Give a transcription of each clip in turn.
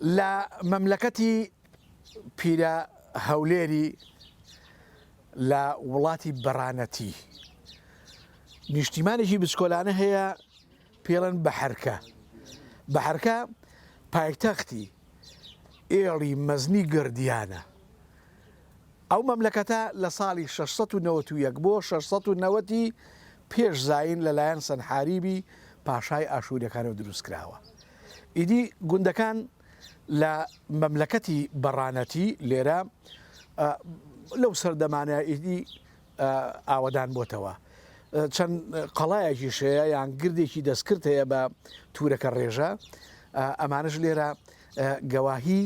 لە مەملەکەتی پیرە هەولێری لە وڵاتی بەڕانەتی نیشتیمانێکی بچکۆلانە هەیە پێڵەن بەحرکە. بەحرکە پایتەختی ئێڵی مەزنی گردیانە. ئەو مەملەکەتە لە ساڵی 691 بۆ 690 ی پێش زایین لەلایەن سەنحاریبی پاشای ئاشووریەکانەوە دروست کراوە. ئیدی گوندەکان لە مەملەکەتی بەڕانەتی لێرە لەو سەردەمانە ئیدی ئاوەدان بۆتەوە. چەند قەڵایەکیش هەیە یان گردێکی دەستکرد هەیە بە تورەکە ڕێژە ئەمانەش لێرە گەواهی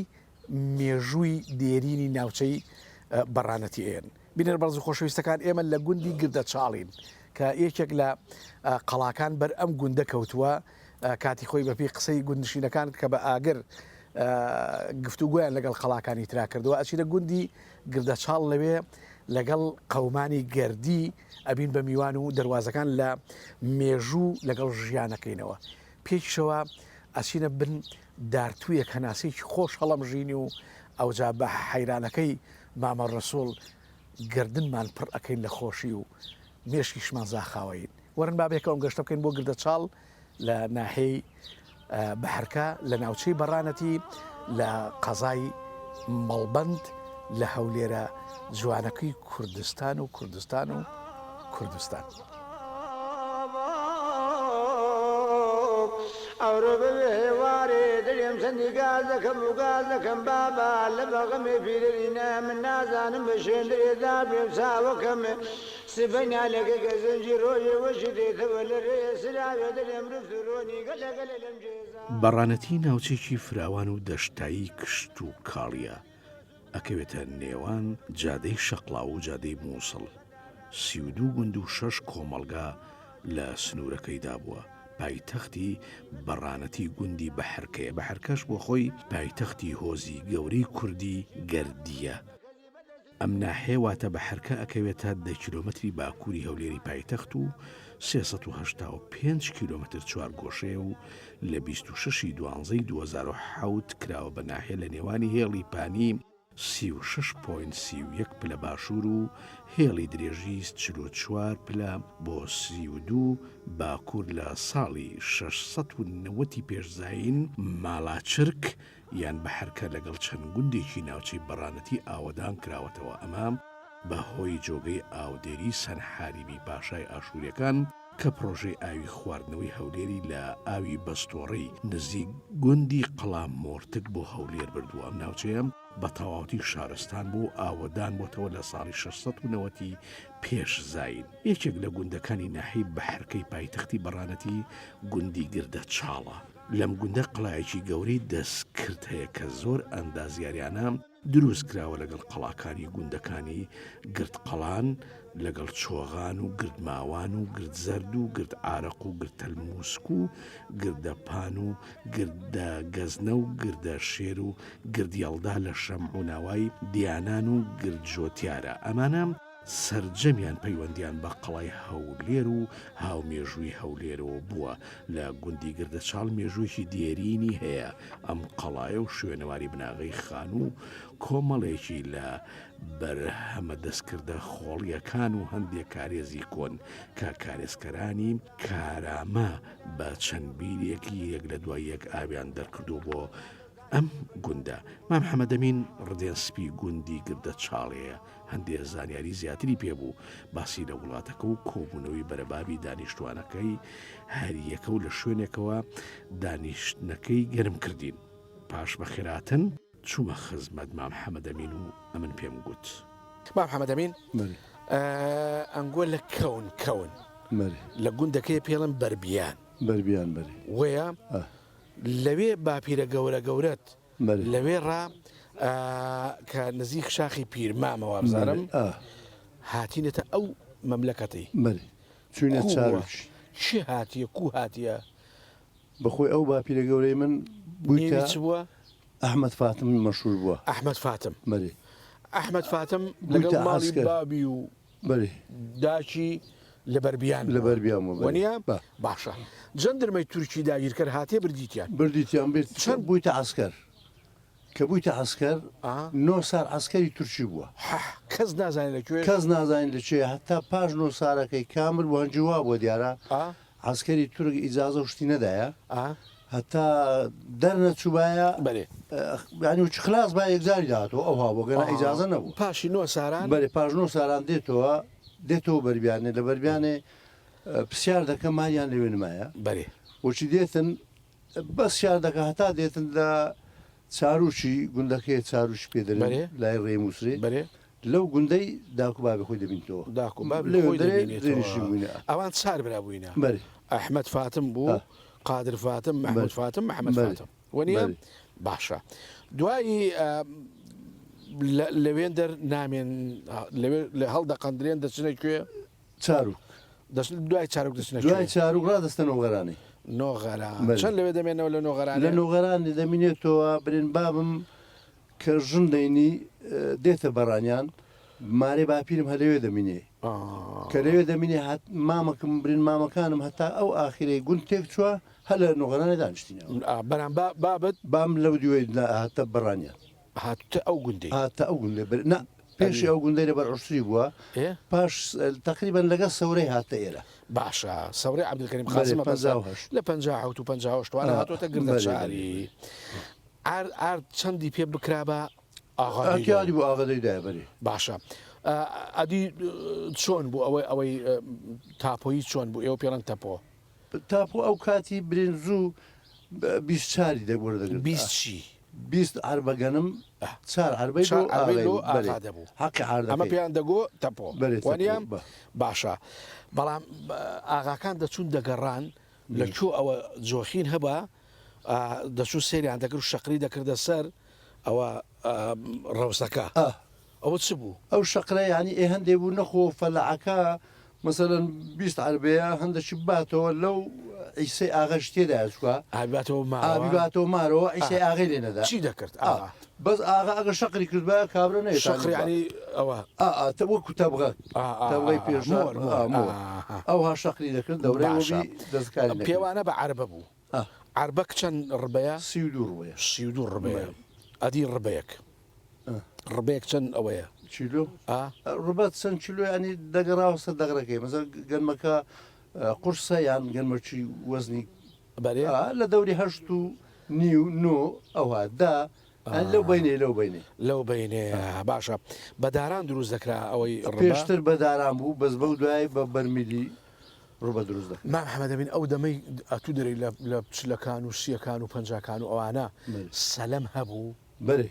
مێژووی دێرینی ناوچەی بەڕانەتی ئێن. بینەر بەڕز و خۆشەویستەکان ئێمە لە گوندی گردە چاڵین کە یەکێک لە قەڵاکان بەر ئەم گوندە کەوتووە کاتی خۆی بەپی قسەی گوندنشینەکان کە بە ئاگر گفتوگۆیان لەگەڵ قەڵاکانی ترا کردووە ئەچینە گوندی گردەچاڵ لەوێ لەگەڵ قەومانی گردی ئەبین بە میوان و دەواازەکان لە مێژوو لەگەڵ ژیانەکەینەوە پێکیشەوە ئەچینە بن دارتوویەک هەناسەیەکی خۆش هەڵەمژینی و ئەوجا بە حەیرانەکەی مامە ڕەسوڵ گەردنمان پڕ ئەکەین لە خۆشی و مێشکیشمان زاخاوەین. وەرن با بێکەوە ئەم گەشتە بکەین بۆ گردەچاڵ لە ناحیەی بەحرکە لە ناوچەی بەڕانەتی لە قەزای مەڵبەند لە هەولێرە جوانەکەی کوردستان و کوردستان و کوردستان. ئەورۆ بەوێ هێوارێ دەرێم چەندی گاز دەکەم و گاز دەکەم بابە لە بەغەمێ پیرەری من نازانم بە شوێن درێ دابێم چاوەکەم سبەی نالەکە کە زەنگی ڕۆژێ وەشی دێتەوە لە رێ سراوێ دەرێم رفت و رۆنی گەلە گەلە لەم جێزا. بەڕانەتی ناوچەیەکی فراوان و دەشتایی کشتوکاڵییە، ئەکەوێتە نێوان جادەی شەقڵاوە و جادەی مووسڵ، 32 گوند و شەش کۆمەڵگا لە سنوورەکەیدا بووە، پایتەختی بەڕانەتی گوندی بەحرکەیە، بەحرکەش بۆ خۆی پایتەختی هۆزی گەورەی کوردی گەردییە. ئەم ناحیە واتە بەحرکە ئەکەوێتە دە کیلۆمەتری باکووری هەولێری پایتەخت و 385 کیلۆمەتر چوارگۆشەیە و لە 26 ی دوانزەی 2007 کراوە بە ناحیە لە نێوانی هێڵی پانی 36 point 31 پلە باشوور و هێڵی درێژی 44 پلە بۆ 32 باکوور لە ساڵی 690 پێش زایین مالاچرک یان بەحرکە لەگەڵ چەند گوندێکی ناوچەی بەڕانەتی ئاوەدان کراوەتەوە، ئەمە بە هۆی جۆگەی ئاودێری سەنحاریبی پاشای ئاشووریەکان کە پڕۆژەی ئاوی خواردنەوەی هەولێری لە ئاوی بەستۆڕەی نزیک گوندی قەڵا مۆرتک بۆ هەولێر بردووە، ئەم ناوچەیە بە تەواوەتی شارستان بوو و ئاوەدان بۆتەوە لە ساڵی 690 ی پێش زایین. یەکێک لە گوندەکانی ناحیەی بەحرکەی پایتەختی بەڕانەتی گوندی گردە چاڵە. لەم گوندە قەڵایەکی گەورەی دەستکرد هەیە کە زۆر ئەندازیاریانە دروست کراوە لەگەڵ قەڵاکانی گوندەکانی گردقەڵان لەگەڵ چۆغان و گردماوان و گردزەرد و گرد عارەق و گرتەلموسک و گردەپان و گردە گەزنە و گردە شێر و گردیەڵدا لە شەمعوناوای دیانان و گردجۆتیارە ئەمانە سەرجەمیان پەیوەندیان بە قەڵای هەولێر و هاومێژووی هەولێرەوە بووە، لە گوندی گردەچاڵ مێژوویەکی دێرینی هەیە، ئەم قەڵایە و شوێنەواری بناغەی خانوو و کۆمەڵێکی لە بەرهەمە دەستکردە خۆڵییەکان و هەندێک کارێزی کۆن کە کارێزکەرانی کارامە بە چەند بیرێکی یەک لە دوای یەک ئاویان دەرکردووە بۆ ئەم گوندە. مام حەمەدەمین ڕدێن سپی گوندی گردەچاڵێیە. هەندێ زانیاری زیاتری پێ بوو، باسی لە وڵاتەکە و کۆبوونەوەی بەرەبابی دانیشتوانەکەی هەریەکە و لە شوێنێکەوە دانیشتنەکەی گەرم کردین. پاش بەخێرهاتن چوومە خزمەت مام حەمەدەمین و ئەمن پێم گوت. مام حەمەدەمین ئەنگۆ لە کەون کەون لە گوندەکەی پێڵن بەربیان. بەربیان بەرێ. وەیە؟ لەوێ باپیرە گەورە گەورەت لەوێ ڕا کە نزیک شاخی پیرمامە وابزانم هاتینەتە ئەو مەملەکەتەی. بەلێ چوینە چاویش. کێ هاتیە کو هاتیە؟ بەخۆی ئەو باپیرە گەورەی من بوویتە. نێوی چ بووە؟ ئەحمەد فاتم مەشهوور بووە. ئەحمەد فاتم. بەلێ. ئەحمەد فاتم لەگەڵ ماڵی بابی و بەلێ. داکی لە بەربیان بووە. لە بەربیان بووە بەلێ. وەنیە؟ باشە جەندرمەی تورکی داگیرکەر هاتیە بردیتیان. بردیتیان بێت چەند بوویتە عەسکەر. کە بوویتە عەسکەر نۆ سار عەسکەری تورکی بووە. حەح کەس نازانێ لە کوێ؟ کەس نازانێ لە کوێ هەتا پاش نۆ سارەکەی کامل بوو هەنگی وا بووە دیارە عەسکەری تورک ئیجازە و شتی نەدایە هەتا دەرنەچووبایە بەرێ یانی وچ خلاص با یەکجاری داهاتەوە ئەوها بووە گەنا ئیجازە نەبوو. پاشی نۆ ساران؟ بەرێ پاش نۆ ساران دێتەوە دێتەوە بەربیانێ لە بەربیانێ پرسیار دەکەم ماریان لەوێ نمایە بەرێ وچی دێتن بەس شاردەکە هەتا دێتن لە چاروکی گوندەکەی چاروکی پێ دەرێن بەرێ. لای ڕێی موسرێ بەرێ. لەو گوندەی داک و بابی خۆی دەبینتەوە داک و بابی لەوێ خۆی دەرێ دەبینێتەوە. زێنیشی بووینە. ئەوان چار برا بووینە. بەرێ. ئەحمەد فاتم بوو، ئا. قادر فاتم، مەحموود بەرێ. فاتم، محەمەد بەرێ. فاتم. وەنیە؟ بەرێ. باشە. دوایی ئە، لە لەوێن دەر نامێن لەوێ لە هەڵدەقەندرێن دەچنە کوێ؟ چاروک. دەچن دوای چاروک دەچنە کوێ؟ دوای چاروک ڕادەستە نۆغەرانێ. نۆغەران. بەلێ. چەند لەوێ دەمێنەوە لە نۆغەرانێ؟ لە نۆغەرانێ دەمینێتەوە برێن بابم کە ژن دەینی دێتە بەڕانیان مارێ باپیرم هەر لەوێ دەمینێ. کە لەوێ دەمینێ هەت مامەکم برێن مامەکانم هەتا ئەو ئاخیرەی گوند تێک چووە هەر لە نۆغەرانێ دانیشتینەوە. بەرام با بابت؟ بام لەو دیوەی هاتە بەڕانیان. هاتوتە ئەو گوندەی. هاتە ئەو گوندەی بەر نا پێشی ئەو گوندەی لە بەر عوشتری بووە پاش تەقریبەن لەگەڵ سەورەی هاتە ئێرە. باشە سەورەی عەبدولکەریم قاسم مەبەستە لە 57 و 58 وانە هاتۆتە گردە چاری. ئارد ئارد چەندی پێ بکرابا ئاغا دەیدایە. ئەتیادی بوو ئاغا دەیدایە بەرێ. باشە ئەدی چۆن بوو ئەوەی ئەوەی تاپۆیی چۆن بوو ئێوە پێڵەن تەپۆ؟ تاپۆ ئەو کاتی برێن زوو 20 چاری دەگوەردەگرت. 20 چی؟ 20 عەربە گەنم چار عەربەی چار بۆ عەربەی ئاغای لۆ بوو بەرێ ئاغا دەبوو حەقی ئەمە عەردەکەی پێیان دەگۆ تەپۆ بەرێ تەپۆ وانیە بە. باشە بەڵام ئاغاکان دەچوون دەگەڕان لە کوێ ئەوە جۆخین هەبا دەچوو سەیریان دەکرد و شەقری دەکردە سەر ئەوە ڕەوسەکە ئا. ئەوە چ بوو؟ ئەو شەقرە یانی ئێ هەندێ بوو نەخۆ فەلعەکە مەسەلەن 20 عەربەیە هەندەکی بباتەوە لەو عیسەی ئاغەش تێدایە چووکە ئا بیباتەوە ئا مارەوە بیباتەوە مارەوە ئا عیسەی ئاغەی لێ نەدا چی دەکرد ئا ئاغا؟ بەس ئاغا ئەگەر شەقری کردبایە کابرا نەیەتانی شەقر ببا یانی ئەوە ئا ئا تە وەکوو تەبغە ئا ئا تەبغەی ئا ئا پێشا مۆر مۆر ئا مۆر ئا ئەوها شەقری دەکرد دەورەی باشە وەبی دەستکاری نەکرد پێوانە بە عەربە بوو ئا عەربەک چەند ڕبەیە؟ 32 ڕبەیە 32 ڕبەیە بەلێ. ئەدی ڕبەیەک ڕبەیەک چەند ئەوەیە؟ کیلۆ؟ ئا. ڕبە چەند کیلۆ یانی دەگەڕاوە سەر دەغرەکەی مەسەلەن گەنمەکە قورسە یان گەنمەکی وەزنی بەرێ؟ ئا لە دەوری هەشت و نیو نۆ ئەوها دە یانی لەو بەینەی لەو بەینەی. لەو بەینەیە باشە بە داران دروست دەکرا ئەوەی ڕبە؟ پێشتر بە داران بوو بەس بەو دوای بە بەرمیلی ڕبە دروست دەکرا. مام حەمەدەمین ئەو دەمەی ئەتوو دەرێی لە لە چلەکان و سیەکان و پەنجاکان و ئەوانە سەلەم هەبوو؟ بەرێ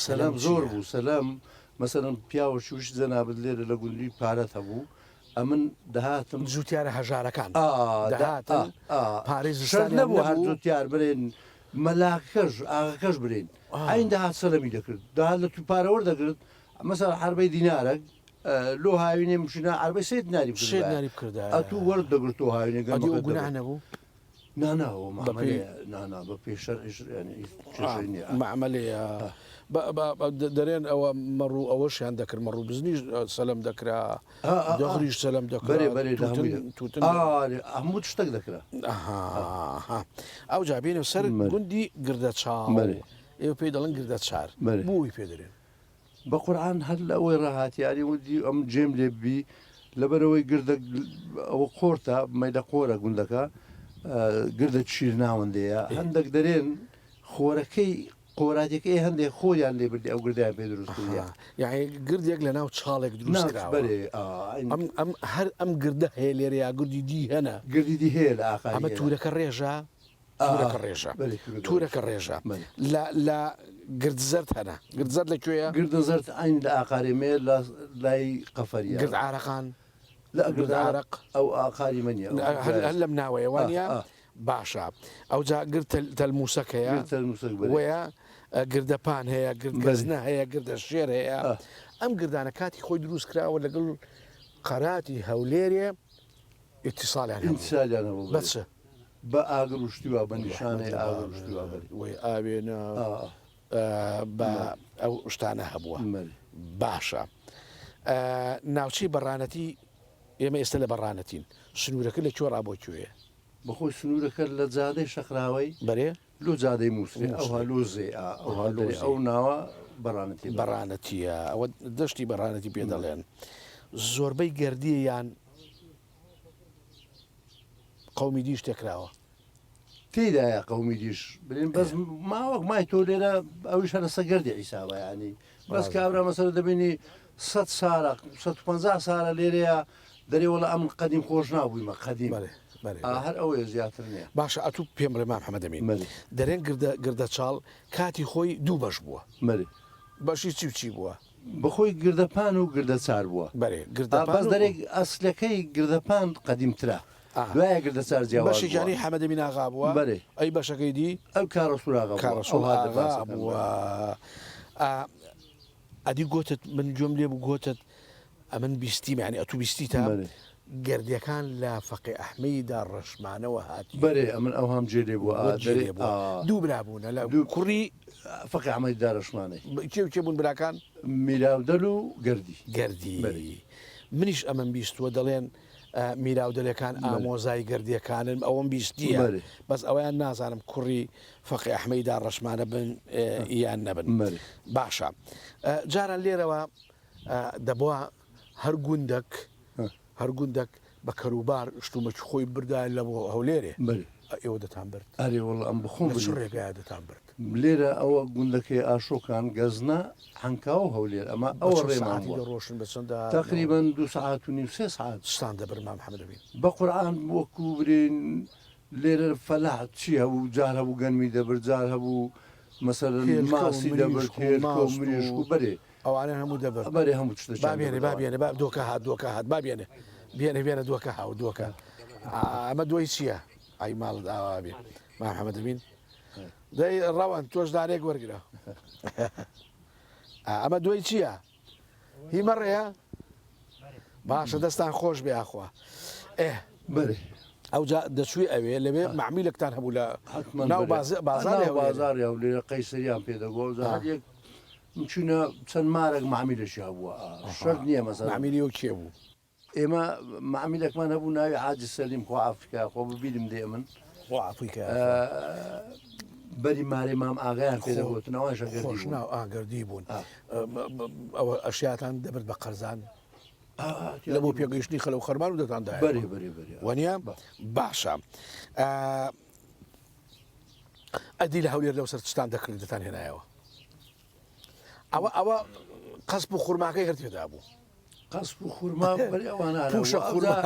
سەلەم سەلەم زۆر چییە؟ بوو سەلەم مەسەلەن پیاوەکی وشت جەنابت لێرە لە گوندی پارەت هەبوو ئەمن دەهاتم جوتیارە هەژارەکان ئا دە ئا دەهاتن ئا پارەی شەرت زستانیان نەبوو هەر نەبوو جوتیار برێن مەلاکەش ئاغەکەش برێن ئا عەین دەهات سەلەمی دەکرد دەهات لە تو پارە وەردەگرت مەسەلەن عەربەی دینارەک لۆ هاوینێ مشینا عەربەی سێ دیناری سێ بکردایە دیناری بکردایە ئەتوو وەرت دەگرت تۆ هاوینێ ئەدی ئەو گەنمەکەت گوناح دەبرد نەبوو؟ نا نا ئەوە بە پێی مەعمەلەیە نا نا بە پێی شەرعیش یانی هیچ کێشەی نییە ئا. مەعمەلەیە ئا. بە بە بە دەرێن ئەوە مەڕ و ئەوەشیان دەکرد مەڕ و بزنیش سەلەم دەکرا ئا ئا ئا دەغریش سەلەم دەکرا بەرێ بەرێ لە تووتن هەمووی دەک تووتن ئارێ هەموو شتەک دەکرا. ئەها ئا. ها ئەوجا بێینە سەر بەرێ. گوندی گردەچاڵ بەرێ. ئێوە پێی دەڵێن گردەچار بەرێ. بۆ وی پێ دەرێن؟ بە قورعان هەر لە ئەوەی ڕاهاتی یانی وتی ئەم جێم لێ ببی لەبەرئەوەی گردە ئەوە قۆرتە مەیدە قۆرە گوندەکە گردە شیر ناوەندەیە هەندێک دەرێن خۆرەکەی قۆراتەکەی هەندێک خۆریان لێ بردی ئەو گردیان پێ دروست کردیە یعنی گردێک لە ناو چاڵێک دروست کراوە بەرێ ئەم ئەم هەر ئەم گردە هەیە لێرە یا گردی دی هەنە گردی دی هەیە لە ئاقاری ئەمە تورەکە ڕێژە تورەکە ڕێژە تورەکە ڕێژە لە لە گرد زەرد هەنە گرد زەرد لە کوێیە؟ گردە زەرد عەین لە ئاقارێ مێ لە لای قەفەریە. گرد عارەقان لە گرد عارەق ئەو ئاقاری مە نیە. هەر لەم ناوەیە وانە؟ باشە ئەوجا گرد تەلموسەک هەیە گرد تەلموسەک بەرێ. وەیە گردە پان هەیە گرد گەزنە هەیە گردە شێر هەیە ئەم گردانە کاتی خۆی دروست کراوە لەگەڵ قەراتی هەولێرێ ئیتیساڵیان هەبوو. ئیتیسالیان هەبوو بە چ؟ بە ئاگر و شتی وا بە نیشانەی ئاگر و شتی وا بەری. وەی ئاوێنە بە ئەو شتانە هەبووە. باشە ناوچەی بەڕانەتی ئێمە ئێستا لە بەڕانەتین سنوورەکە لە کوێ ڕا بۆ کوێیە؟ بەخۆی سنوورەکە لە جادەی شەقراوەی بەرێ لۆ جادەی مووسرێ ئەوها لۆ زێ ئەوها دەرێ ئەو ناوە بەڕانەتی بەڕانەتیە ئەوە دەشتی بەڕانەتی پێ دەڵێن زۆربەی گردیە یان قومی دیش تێکراوە. تێدایە قومی دیش برێن بەس ماوەک مای تۆ لێرە ئەویش هەر لەسەر گردی حیسابە ینی بەس کابرا مەسەر دەبینی سە سالە 150 سالە لێرەیە دەرێ وەڵا ئەمن قەدیم خۆش نابوویمە قەدیم بەێ بەێ ئا هەر ئەوەیە زیاتر نییە. باشە ئەتوو پێم بڵێ مام حەمەدەمین بەلی. دەرێن گردە گردە چاڵ کاتی خۆی دوو بەش بووە. بەلی. بەشی چی و چی بووە؟ بەخۆی گردە پان و گردە چار بووە. بەرێ گردە ئا پان بەس و. دەرێ ئەسلەکەی گردە پان قەدیمترە ئا. دوایە گردە چار جیاواز بووە. بەشێکیان هی حەمەدەمین ئاغا بووە. بەرێ. ئەی بەشەکەی دی؟ ئەو کاڕەسوور ئاغا بووە. کاڕەسوور ئەوها ئاغا باسەکەن بووە. بەرێ. ئا ئەدی گۆتت من گوێم لێ بوو گۆتت ئەمن بیستیم یانی ئەتوو بیستیتە بەرێ. گردیەکان لە فەقێ ئەحمەی دا ڕەشمانەوە هاتی. بەرێ ئەمن ئەوهام جێ لێ بووە ئا وەت جێ دەرێ لێ بووە ئا. دوو برا بوونە لە دوو کوڕی. فەقێ ئەحمەدی دارەشمانەی. کێ و کێ بوون براکان؟ میراودەل و گەردی. گەردی. بەرێ. منیش ئەمەم بیستووە دەڵێن میراودەلەکان بەرێ. ئامۆزای گەردیەکانن ئەوەم بیستیە بەرێ. بەس ئەوەیان نازانم کوڕی فەقێ ئەحمەی داڕەشمانە بن یان نەبن. بەرێ. باشە جاران لێرەوە دەبوا هەر گوندەک هەر گوندەک بە کەروبار شتومەکی خۆی بردایە لە بۆ هەولێرێ بەرێ. ئێوە دەتان برد؟ ئەرێ وەڵا ئەم بخۆم لە چ بردیت. ڕێگایە دەتان برد؟ لێرە ئەوە گوندەکەی ئاشۆکان، گەزنە، عەنکاوە و هەولێر ئەمە بە ئەوە چەند ڕێمان سەعاتی بووە. دەڕۆشن بە چەند دەهاتنەوە؟ تەقریبەن دوو سەعات و نیو سێ سەعات. چتان دەبرد مام محەمەد ئەمین؟ بە قورعان وەکوو برێین لێرە فەلاح چی هەبوو جار هەبوو گەنمی دەبرد جار هەبوو مەسەلەن هێلکە و ماسی دەبرد مریشک و هێلکە و ماست و مریشک و بەرێ. ئەوانەیان هەموو دەبرد. بەرێ هەموو با شتەکیان بێنێ دەبرد با ئەوان. بێنێ با دۆکە هات دۆکە هات با بێنێ بێنێ بێنە دۆکە هاو دۆکە ئەمە دۆی چییە؟ ئای ماڵت ئاوا بێ مام محەمەد ئەمین دەی ڕەوەند تۆش دانێک وەرگرە ئەمە دۆی چییە؟ هی مەڕێیە؟ باشە دەستان خۆش بێ ئاخوا ئێ بەرێ. ئەوجا دەچووی ئەوێ لەوێ مەعمیلێکتان هەبوو لە حەتمەن ناو بەرێ. بازاڕی ناو هەولێرێ. بازاڕی هەولێرە قەیسەریان پێ دەگۆ ئەوجا هەر یەک چوینە چەند مارێک مەعمیلێکی هەبووە شەرت نییە مەسەلەن. مەعمیلی ئەو کێ بوو؟ ئێمە مەعمیلێکمان هەبوو ناوی حاجی سەلیم خوا عەفوی کا خۆ ببیرم دێ ئەمن. خوا عەفوی کا یاخوا. بەری مارەی مام ئاغایان پێ دەگۆتن ئەوانیش گەردی بوون. خۆشناو ئا گەردی بوون. ئەوە ئەشیاتان دەبرد بە قەرزان؟ لە بۆ پێگەیشتنی خەلە و خەرمان و دەتان دایەوە. بەرێ بەرێ بەرێ. وەنیە؟ باشە. ئەدی لە هەولێر لەو سەر چتان دەکڕی دەتان هێنایەوە؟ ئەوە ئەوە قەسپ و خورماکەی هەر تێدا بوو. قەسپ و خورما بەرێ ئەوانە پوشە خورما.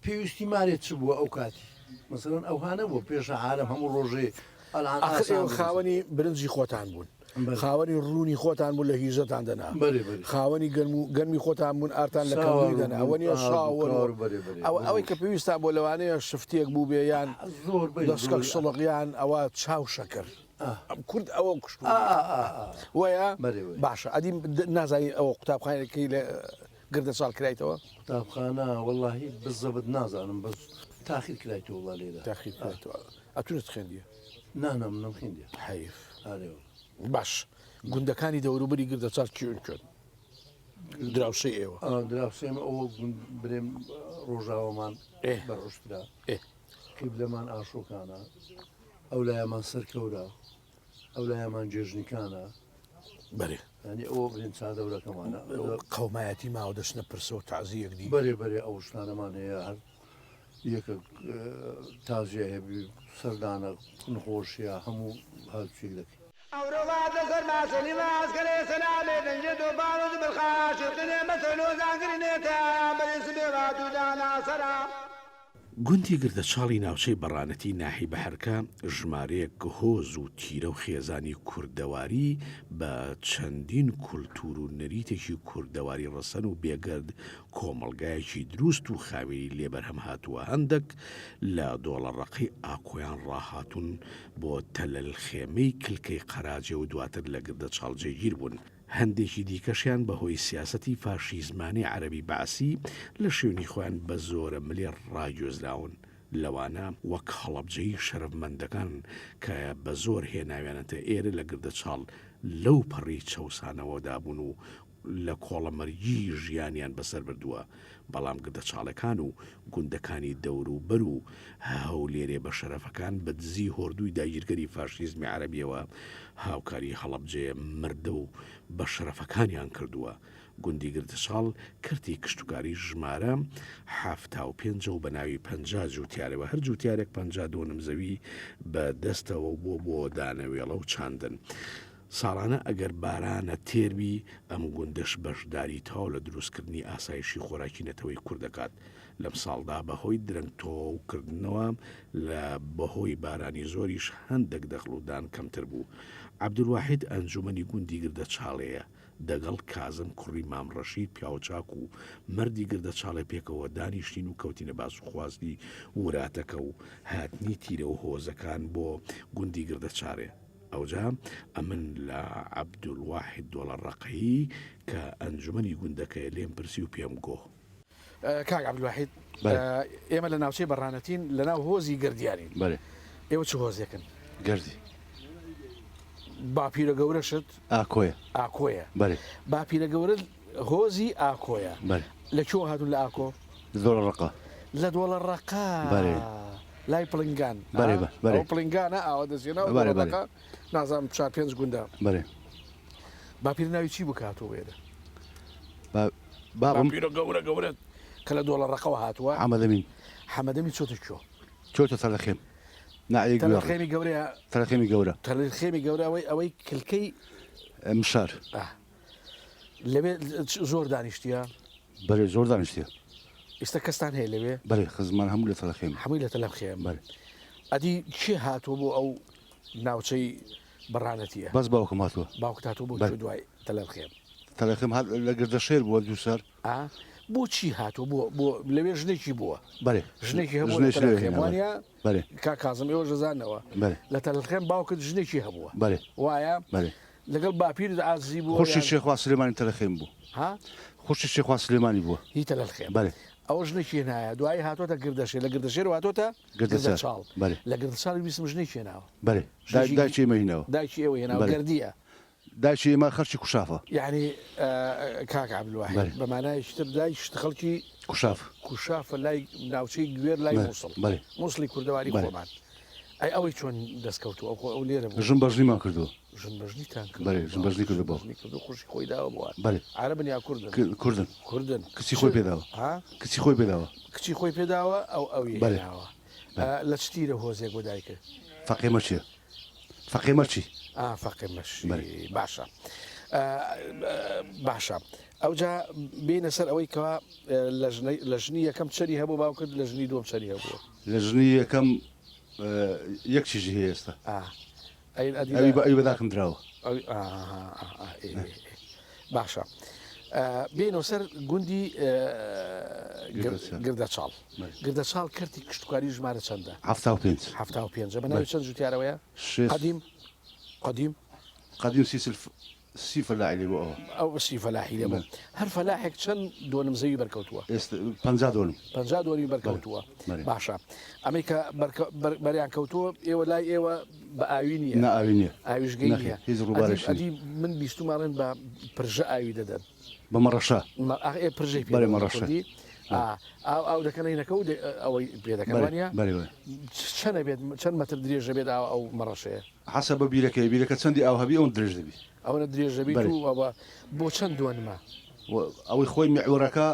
پێویستی مارێ چ بووە ئەو کاتی؟ مەسەلەن ئەوها نەبووە پێشە عالەم هەموو ڕۆژێ ئەلان ئاخر ئاسان ئێوە بوو. خاوەنی برنجی خۆتان بوون. بەلێ. خاوەنی ڕوونی خۆتان بوون لە هیزەتان دەنا. بەلێ، بەلێ. خاوەنی گەنم و گەنمی خۆتان بوون ئارتان لە ساوار کەندووی و دەنا. ئەوە نییە ئارد و شاوەر و کار و بەلێ، بەلێ. ئەوە ئەوەی کە پێویستان بووە لەوانەیە شفتێک بووبێ یان زۆربەی دەسکەک زۆری. سڵق یان ئەوە چا و شەکر. کورد ئەوە کوشتووە. ئا، ئا، ئا، ئا. وەیە؟ بەلێ، وەیە. باشە ئەدی نازانی ئەوە قوتابخانەکەی لە گردەچاڵ کرایتەوە؟ قوتابخانە وەڵاهی بزەبت نازانم بەس تاخیر کرایتەوە وەڵا لێرە. تاخیر کرایتەوە. ئەتونت خوێندیە؟ نا نا من نەمخوێندیە. حەیف. ئارێ وەڵا. باش گوندەکانی دەوروبەری گردەچاڵ کوێن کوێن؟ دراوسێی ئێوە؟ دراوسێم ئەوە گوند برێم ڕۆژاوامان بەرعوشترا قیبلەمان ئاشۆکانە ئەولایەمان سەرکەورە ئەولایەمان جێژنیکانە. بەرێ. یانی ئەوە برێن چادەورەکەمانە. قەومایەتی ماوە دەچنە پرسە و تەعزی یەکدی؟ بەرێ بەرێ ئەو شتانەمان هەیە هەر یەکە تازیە هەبی سەردانە نخۆشیە هەموو هاتوچێک دەکەین. ئەورۆ وات لە سەرما سەلیمە ئەسکەرێ سەلامێ دەنگێ تۆپان و زبرخا شرقنێ مەسەلۆ زانگرنێ تەیاران بەرێ سبێ وات و دانا سەرا. گوندی گردەچاڵی ناوچەی بەڕانەتی ناحیەی بەحرکە ژمارەیەک هۆز و تیرە و خێزانی کوردەواری بە چەندین کولتوور و نەریتێکی کوردەواری ڕەسەن و بێگەرد کۆمەڵگایەکی دروست و خاوێنی لێ بەرهەم هاتووە هەندەک لە دۆڵە ڕەقەی ئاکۆیان ڕاهاتوون بۆ تەلەلخێمەی کلکەی قەراجێ و دواتر لە گردەچاڵ جێگیر بوون. هەندێکی دیکەشیان بە هۆی سیاسەتی فاشیزمانەی عەرەبی بەعسی لە شوێنی خۆیان بە زۆرە ملێ ڕاگوێزراون، لەوانە وەک هەڵەبجەیی شەرەفمەندەکان کە بە زۆر هێناویانەتە ئێرە لە گردەچاڵ لەو پەڕی چەوسانەوەدا بوون و. لە کۆڵەمەرگی ژیانیان بەسەر بردووە، بەڵام گردەچاڵەکان و گوندەکانی دەوروبەر و هەولێرێ بەشەرەفەکان بە دزی هۆردووی داگیرکەری فاشیزمی عەرەبیەوە هاوکاری هەڵەبجەیە مردە و بەشەرەفەکانیان کردووە. گوندی گردەچاڵ کەرتی کشتوکالی ژمارە 75 ە و بە ناوی 50 جووتیارەوە هەر جووتیارێک 50 دۆنم زەوی بە دەستەوە بووە بۆ دانەوێڵە و چاندن. ساڵانە ئەگەر بارانە تێر بی ئەم گوندەش بەشداری تەواو لە دروست کردنی ئاسایشی خۆراکی نەتەوەی کورد دەکات. لەم ساڵدا بە هۆی درەنگ تۆو کردنەوە لە بەهۆی بارانی زۆریش هەندەک دەخڵ و دان کەمتر بوو. عەبدولواحید ئەنجومەنی گوندی گردەچاڵێیە. دەگەڵ کازم کوڕی مام ڕەشید پیاوچاک و مەردی گردەچاڵێ پێکەوە دانیشتین و کەوتینە باس و خواستی وراتەکە و هاتنی تیرە و هۆزەکان بۆ گوندی گردەچارێ. ئەوجا ئەمن لە عەبدولواحید دۆڵەڕەقەیی کە ئەنجومەنی گوندەکەیە لێم پرسی و پێم گۆ. کاک عەبدولواحید ئێمە لە ناوچەی بەڕانەتین لە ناو هۆزی گەردیانین. بەلێ. ئێوە چ هۆزێکن؟ گەردی. باپیرە گەورەشت؟ ئاکۆیە. ئاکۆیە. بەلێ. باپیرە گەورەت هۆزی ئاکۆیە. بەلێ. لە کوێوە هاتوون لە ئاکۆ؟ لە دۆڵەڕەقە. لە دۆڵەڕەقە. بەلێ. لای پڵنگان. بەلێ بەلێ. ئەوە پڵنگانە ئاوا دەچیە ناو دۆڵەڕەقە نازانم چوار پێنج گوندە. بەلێ. باپیرە ناوی چی بوو کە هاتووە بۆ ئێرە؟ بابم. باپیرە گەورە گەورەت کە لە دۆڵەڕەقەوە هاتووە. حەمەدەمین. حەمەدەمین چۆتە کوێ؟ چۆتە تەلەخێم. ناحیەی گوێڕ. تەلەخێمی گەورەیە. تەلەخێمی گەورە. تەلەخێمی گەورە ئەوەی ئەوەی کلکەی. مشار. لەوێ زۆر دانیشتیە؟ بەلێ زۆر دانیشتیە. ئیستا کەستان هەیە لەوێ؟ بەلێ خزمان هەموو لە تەلەخێم. هەمووی لە تەلەخێم. بەلێ. ئەدی کێ هاتووە بۆ ئەو ناوچەی بەڕانەتیە؟ بەس باوکم هاتووە. باوکت هاتووە بۆ کوێ دوای تەلەخێم؟ تەلەخێم هات لە گردەشێر بووە دووسەر. ئا بۆچی هاتووە بۆ بۆ لەوێ ژنێکی بووە؟ بەلێ. ژنێکی هەبووە لە تەلەخێم وانە؟ بەلێ. کاک کازم ئێوەش دەزاننەوە. بەلێ. لە تەلەخێم باوکت ژنێکی هەبووە. بەلێ. وایە؟ بەلێ. لەگەڵ باپیرت عاززی بووە خوشکی شێخوا سلێمانی تەلەخێم بوو. ها؟ خوشکی شێخوا سلێمانی بووە. هی تەلەخێم. بەلێ. ئەوە ژنێکی هێنایە دوایی هاتۆتە گردەشێر لە گردەشێرەوە هاتۆتە گردەچاڵ. بەلێ. لە گردەچاڵ ویستم ژنێکی هێناوە. بەلێ. دایکی ئێمەی هێناوە. دایکی ئێوەی هێناوە گردییە. دایکی ئێمە خەرکی کوشافە. یەعنی کاک عەبدولواحید بە مانایەکی تر دایکیشت خەڵکی کوشاف. کوشافە لای ناوچەی گوێر لای موسڵ. بەلێ. موسڵی کوردەواری خۆمان. ئەی ئەوەی چۆن دەست کەوتووە ئەو خۆ ئەو لێرە بوو. ژن بەژنیمان کردووە. ژن بەژنیتان کردووە. بەلێ ژن بەژنی کردووە باوک. ژن بەژنی کردووە خوشکی خۆی داوە بۆ ئەوان. بەلێ. عەرەبن یا کوردن؟ کوردن. کوردن. کچی خۆی پێ داوە. ها؟ کچی خۆی پێ داوە. کچی خۆی پێ داوە ئەو ئەوی بەلێ. هێناوە. لە چ تیرە هۆزێک بۆ دایکت؟ فەقێ مەچیە. فەقێ مەچی. ئا فەقێ مەچی باشە باشە ئەوجا بینە سەر ئەوەی کەوا لە ژنی یەکەم چەری هەبوو باوکت لە ژنی دووەم چەری هەبووە لە ژنی یەکەم یەک چیژی هەیە ئێستا ئەوی بە ئەوی بەداکم دراوە باشە بێینەوە سەر گوندی گردەچاڵ گردەچاڵ کەرتی کشتتوکاری ژمارە چەندە؟ 75 75 بە ناوی چەند جوتیارەوەیە؟ قەدیم قەدیم قەدیم سیسل سی فەلاحی لێ بۆ ئەوە. ئەو سی فەلاحی لێ بوو. هەر فەلاحێک چەند دۆنم زەوی بەرکەوتووە؟ ئێستا 50 دۆنم. 50 دۆنمی بەرکەوتووە. باشە. ئەمەی کە بەریان کەوتووە ئێوە لای ئێوە بە ئاوی نییە؟ نا ئاوی نییە. ئاویشگەی نییە. هیچ ڕووبارێکی نییە. ئەدی من بیستوومە ئەڵێن بە پرژە ئاوی دەدەن. بە مەڕەشە. ئێ پرژەی پێ بەرێ مەڕەشە. ئاو ئاو دەکەن هینەکە و ئەوەی پێ دەکەن وانە؟ بەرێ بەرێ. چەند ئەبێت چەند مەتر درێژ ئەبێت ئاو ئەو مەڕەشەیە؟ حەسەب بە بیرەکەیە بیرەکە چەندی ئاو هەبی ئەوەند درێژ دەبی. ئەوەنە درێژ دەبیت و ئەوە بۆ چەند دۆنمە؟ ئەوەی خۆی میعوەرەکە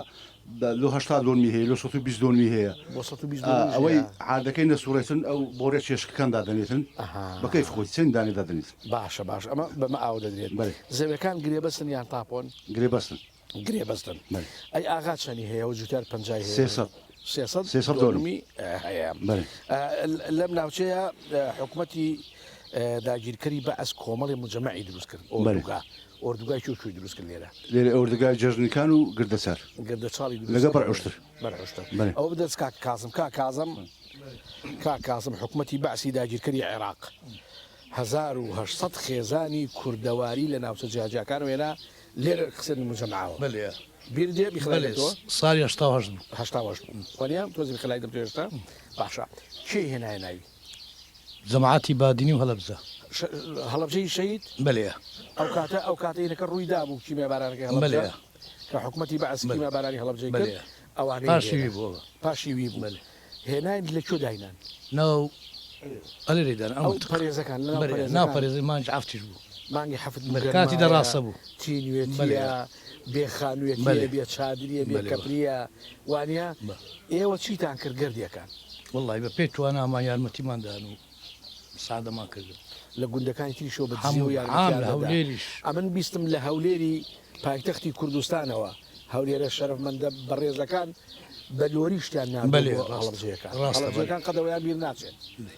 لۆ 80 دۆنمی هەیە لۆ 120 دۆنمی هەیە بۆ 120 دۆنمیش ئەوەی هەیە. عادەکەی نەسوڕێتن ئەو بۆڕێ چێشکەکان دادەنێتن بە کەیف خۆی چەند دانێ دادەنێتن. باشە باشە ئەمە بەمە ئاو دەدرێت. بەلێ. زەویەکان گرێبەستن یان تاپۆن؟ گرێبەستن. گرێبەستن. بەلێ. ئەی ئاغا چەنی هەیە و جوتیار پەنجای هەیە؟ 300. 300 300 دۆنم. دۆنمی هەیە. بەلێ. لەم ناوچەیە حکومەتی داگیرکەری بەعس کۆمەڵی موجەمەعی دروست کرد، بەلێ. ئۆردوگا. ئۆردوگای کوێ کوێی دروست کرد لێرە؟ لێرە ئۆردوگای جەژنیکان و گردەچار. گردەچاڵی دروست لەگەڵ کرد. بەرعوشتر. بەرعوشتر. بەلێ. ئەوە بدەست کاک کازم. کاک کازم، کاک کازم حکومەتی بەعسی داگیرکەری عێراق 1800 خێزانی کوردەواری لە ناوچە جیاجیاکانەوە هێنا لێرە خستن موجەمەعەوە. بەلێ. بیر دێ بیخلای بەلێ دەتەوە؟ ساڵی 88 بوو. 88 بوو. وانیە؟ تۆزی بیخلای دەم تۆ هێشتا؟ باشە. کێ هێنایە ناوی؟ جەماعەتی بادینی و هەڵەبجە. هەڵەبجەی شەهید؟ بەلێ. ئەو کاتە ئەو کاتە ئینەکە ڕووی دابوو کیمیا بارانەکەی هەڵەبجە بەلێ. کە حکومەتی بەعس بەلێ. کیمیا بارانی هەڵەبجەی کرد بەلێ. ئەوانەی پاشی هێنا وی بوو ئەوە. پاشی وی بوو بەلێ. هێناین لە کوێ داینان؟ ناو ئەلێرەی دانا ئەو ئەو مەنتقە. پەرێزەکان لە ناو بەلێ ناو پەرێزەکان. پەرێزەی مانگی حەفتیش بوو. مانگی حەفت بوو بەلێ کاتی گەرمایە دەڕاسە بوو. بەلێ. تینوێتیە بێ خانوێتیە بەلێ. بێ چادریە بێ بەلێ بە. کەپریە وانیە؟ بە. ئێوە چیتان کرد گردیەکان؟ وەڵڵاهی بە پێی توانامان یارمەتیمان دان و مساعدەمان کردن. لە گوندەکانی تریشەوە بە دزیەوە هەموو عام یارمەتیان لە دەدا. هەولێریش. ئەمن بیستم لە هەولێری پایتەختی کوردستانەوە هەولێرە شەرەفمەندە بەڕێزەکان بە لۆری شتیان ناردووە بەلێ بۆ ڕاستە هەڵەبجەیەکان. ڕاستە بەلێ. هەڵەبجەیەکان قەت ئەوەیان بیر ناچێت.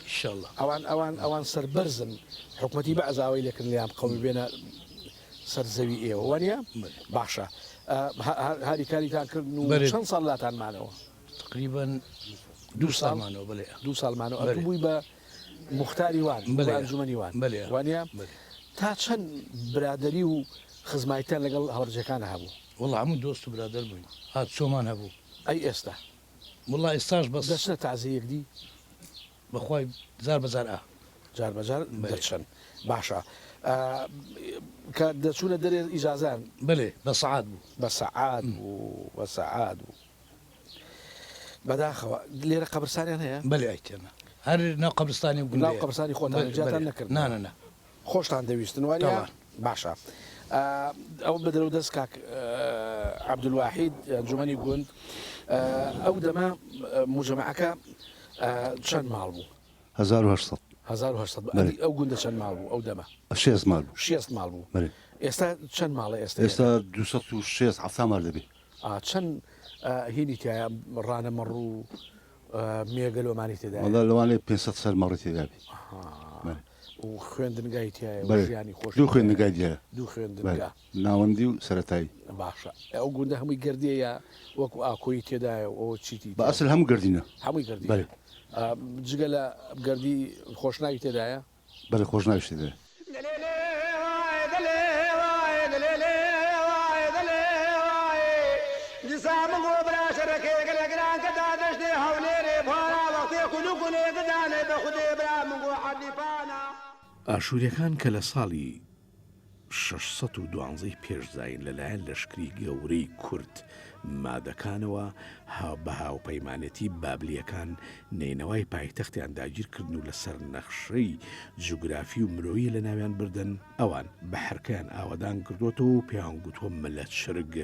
ئیشەڵا. ئەوان ئەوان ئەوان سەربەرزن حکومەتی بەعس ئاوای لێکردن لێیان بقەومی بێنە سەر زەوی ئێوە وانیە؟ بەلێ. باشە هاریکاریتان کردن و بەلێ. چەند ساڵ لاتان مانەوە؟ تقریبا دوو ساڵ مانەوە بەلێ. دوو ساڵ مانەوە ئەتوو بەلێ. بووی بە موختاری وان بووی بە بەلێ ئەنجومەنی وان بەلێ وانیە؟ بەلێ. تا چەند برادەری و خزمایتان لەگەڵ هەڵەبجەکانا هەبوو؟ وەڵا هەموو دۆست و برادەر بووین هاتوچۆمان هەبوو. ئەی ئێستا؟ وەڵا ئێستاش بەس. دەچنە تەعزیەی یەکدی؟ بەخوای جار بە جار ئا. جار بە جار بەلێ. دەچن باشە کە دەچوونە دەرێ ئیجازەیان؟ بەلێ بە سەعات بوو. بە سەعات بوو بە سەعات بوو. بەداخەوە لێرە قەبرسانیان هەیە؟ بەلێ ئەی تێنە هەر ناو قەبرستانی و ناو گوندەیە. قەبرستانی خۆتان بەلێ جیاتان بەلێ نەکردنەوە؟ نا نا نا. خۆشتان دەویستن وانە؟ تاوان. باشە ئەو بەدرەو دەست کاک عەبدولواحید ئەنجومەنی گوند ئەو دەمە موجەمەعەکە چەند ماڵ بوو؟ 1800. 1800 بەلێ. ئەو گوندە چەند ماڵ بوو ئەو دەمە؟ شێست ماڵ بوو. شێست ماڵ بوو. بەلێ. ئێستا چەند ماڵە ئێستا؟ ئێستا 260 70 ماڵ دەبێ. چەند هینی تیایە ڕانە مەڕ و مێگەل و ئەمانەی تێدایە؟ وەڵا لەوانەیە 500 سەر مەڕی تێدا بێ. بەلێ. و خوێندنگای تیایە و بەلێ. ژیانی خۆشی دوو تیایە. خوێندنگای تیایە. دوو بەلێ. خوێندنگا. ناوەندی و سەرەتایی. باشە ئەو گوندە هەمووی گردیە یا وەکو ئاکۆیی تێدایە و ئەوە چیتی بە ئەسل هەموو گردینە. هەمووی گردینە. بەلێ. جگە لە گردی خۆشناوی تێدایە؟ بەلێ خۆشناویش تێدایە. ئاشووریەکان کە لە ساڵی 612 ی پێش زایین لەلایەن لەشکری گەورەی کورد مادەکانەوە بە هاوپەیمانێتی بابلییەکان نەینەوای پایتەختیان داگیرکردن و لەسەر نەخشەی جوگرافی و مرۆیی لەناویان بردن، ئەوان بەحرکەیان ئاوەدان کردۆتەوە و پێیان گوتووە ملە چرگ،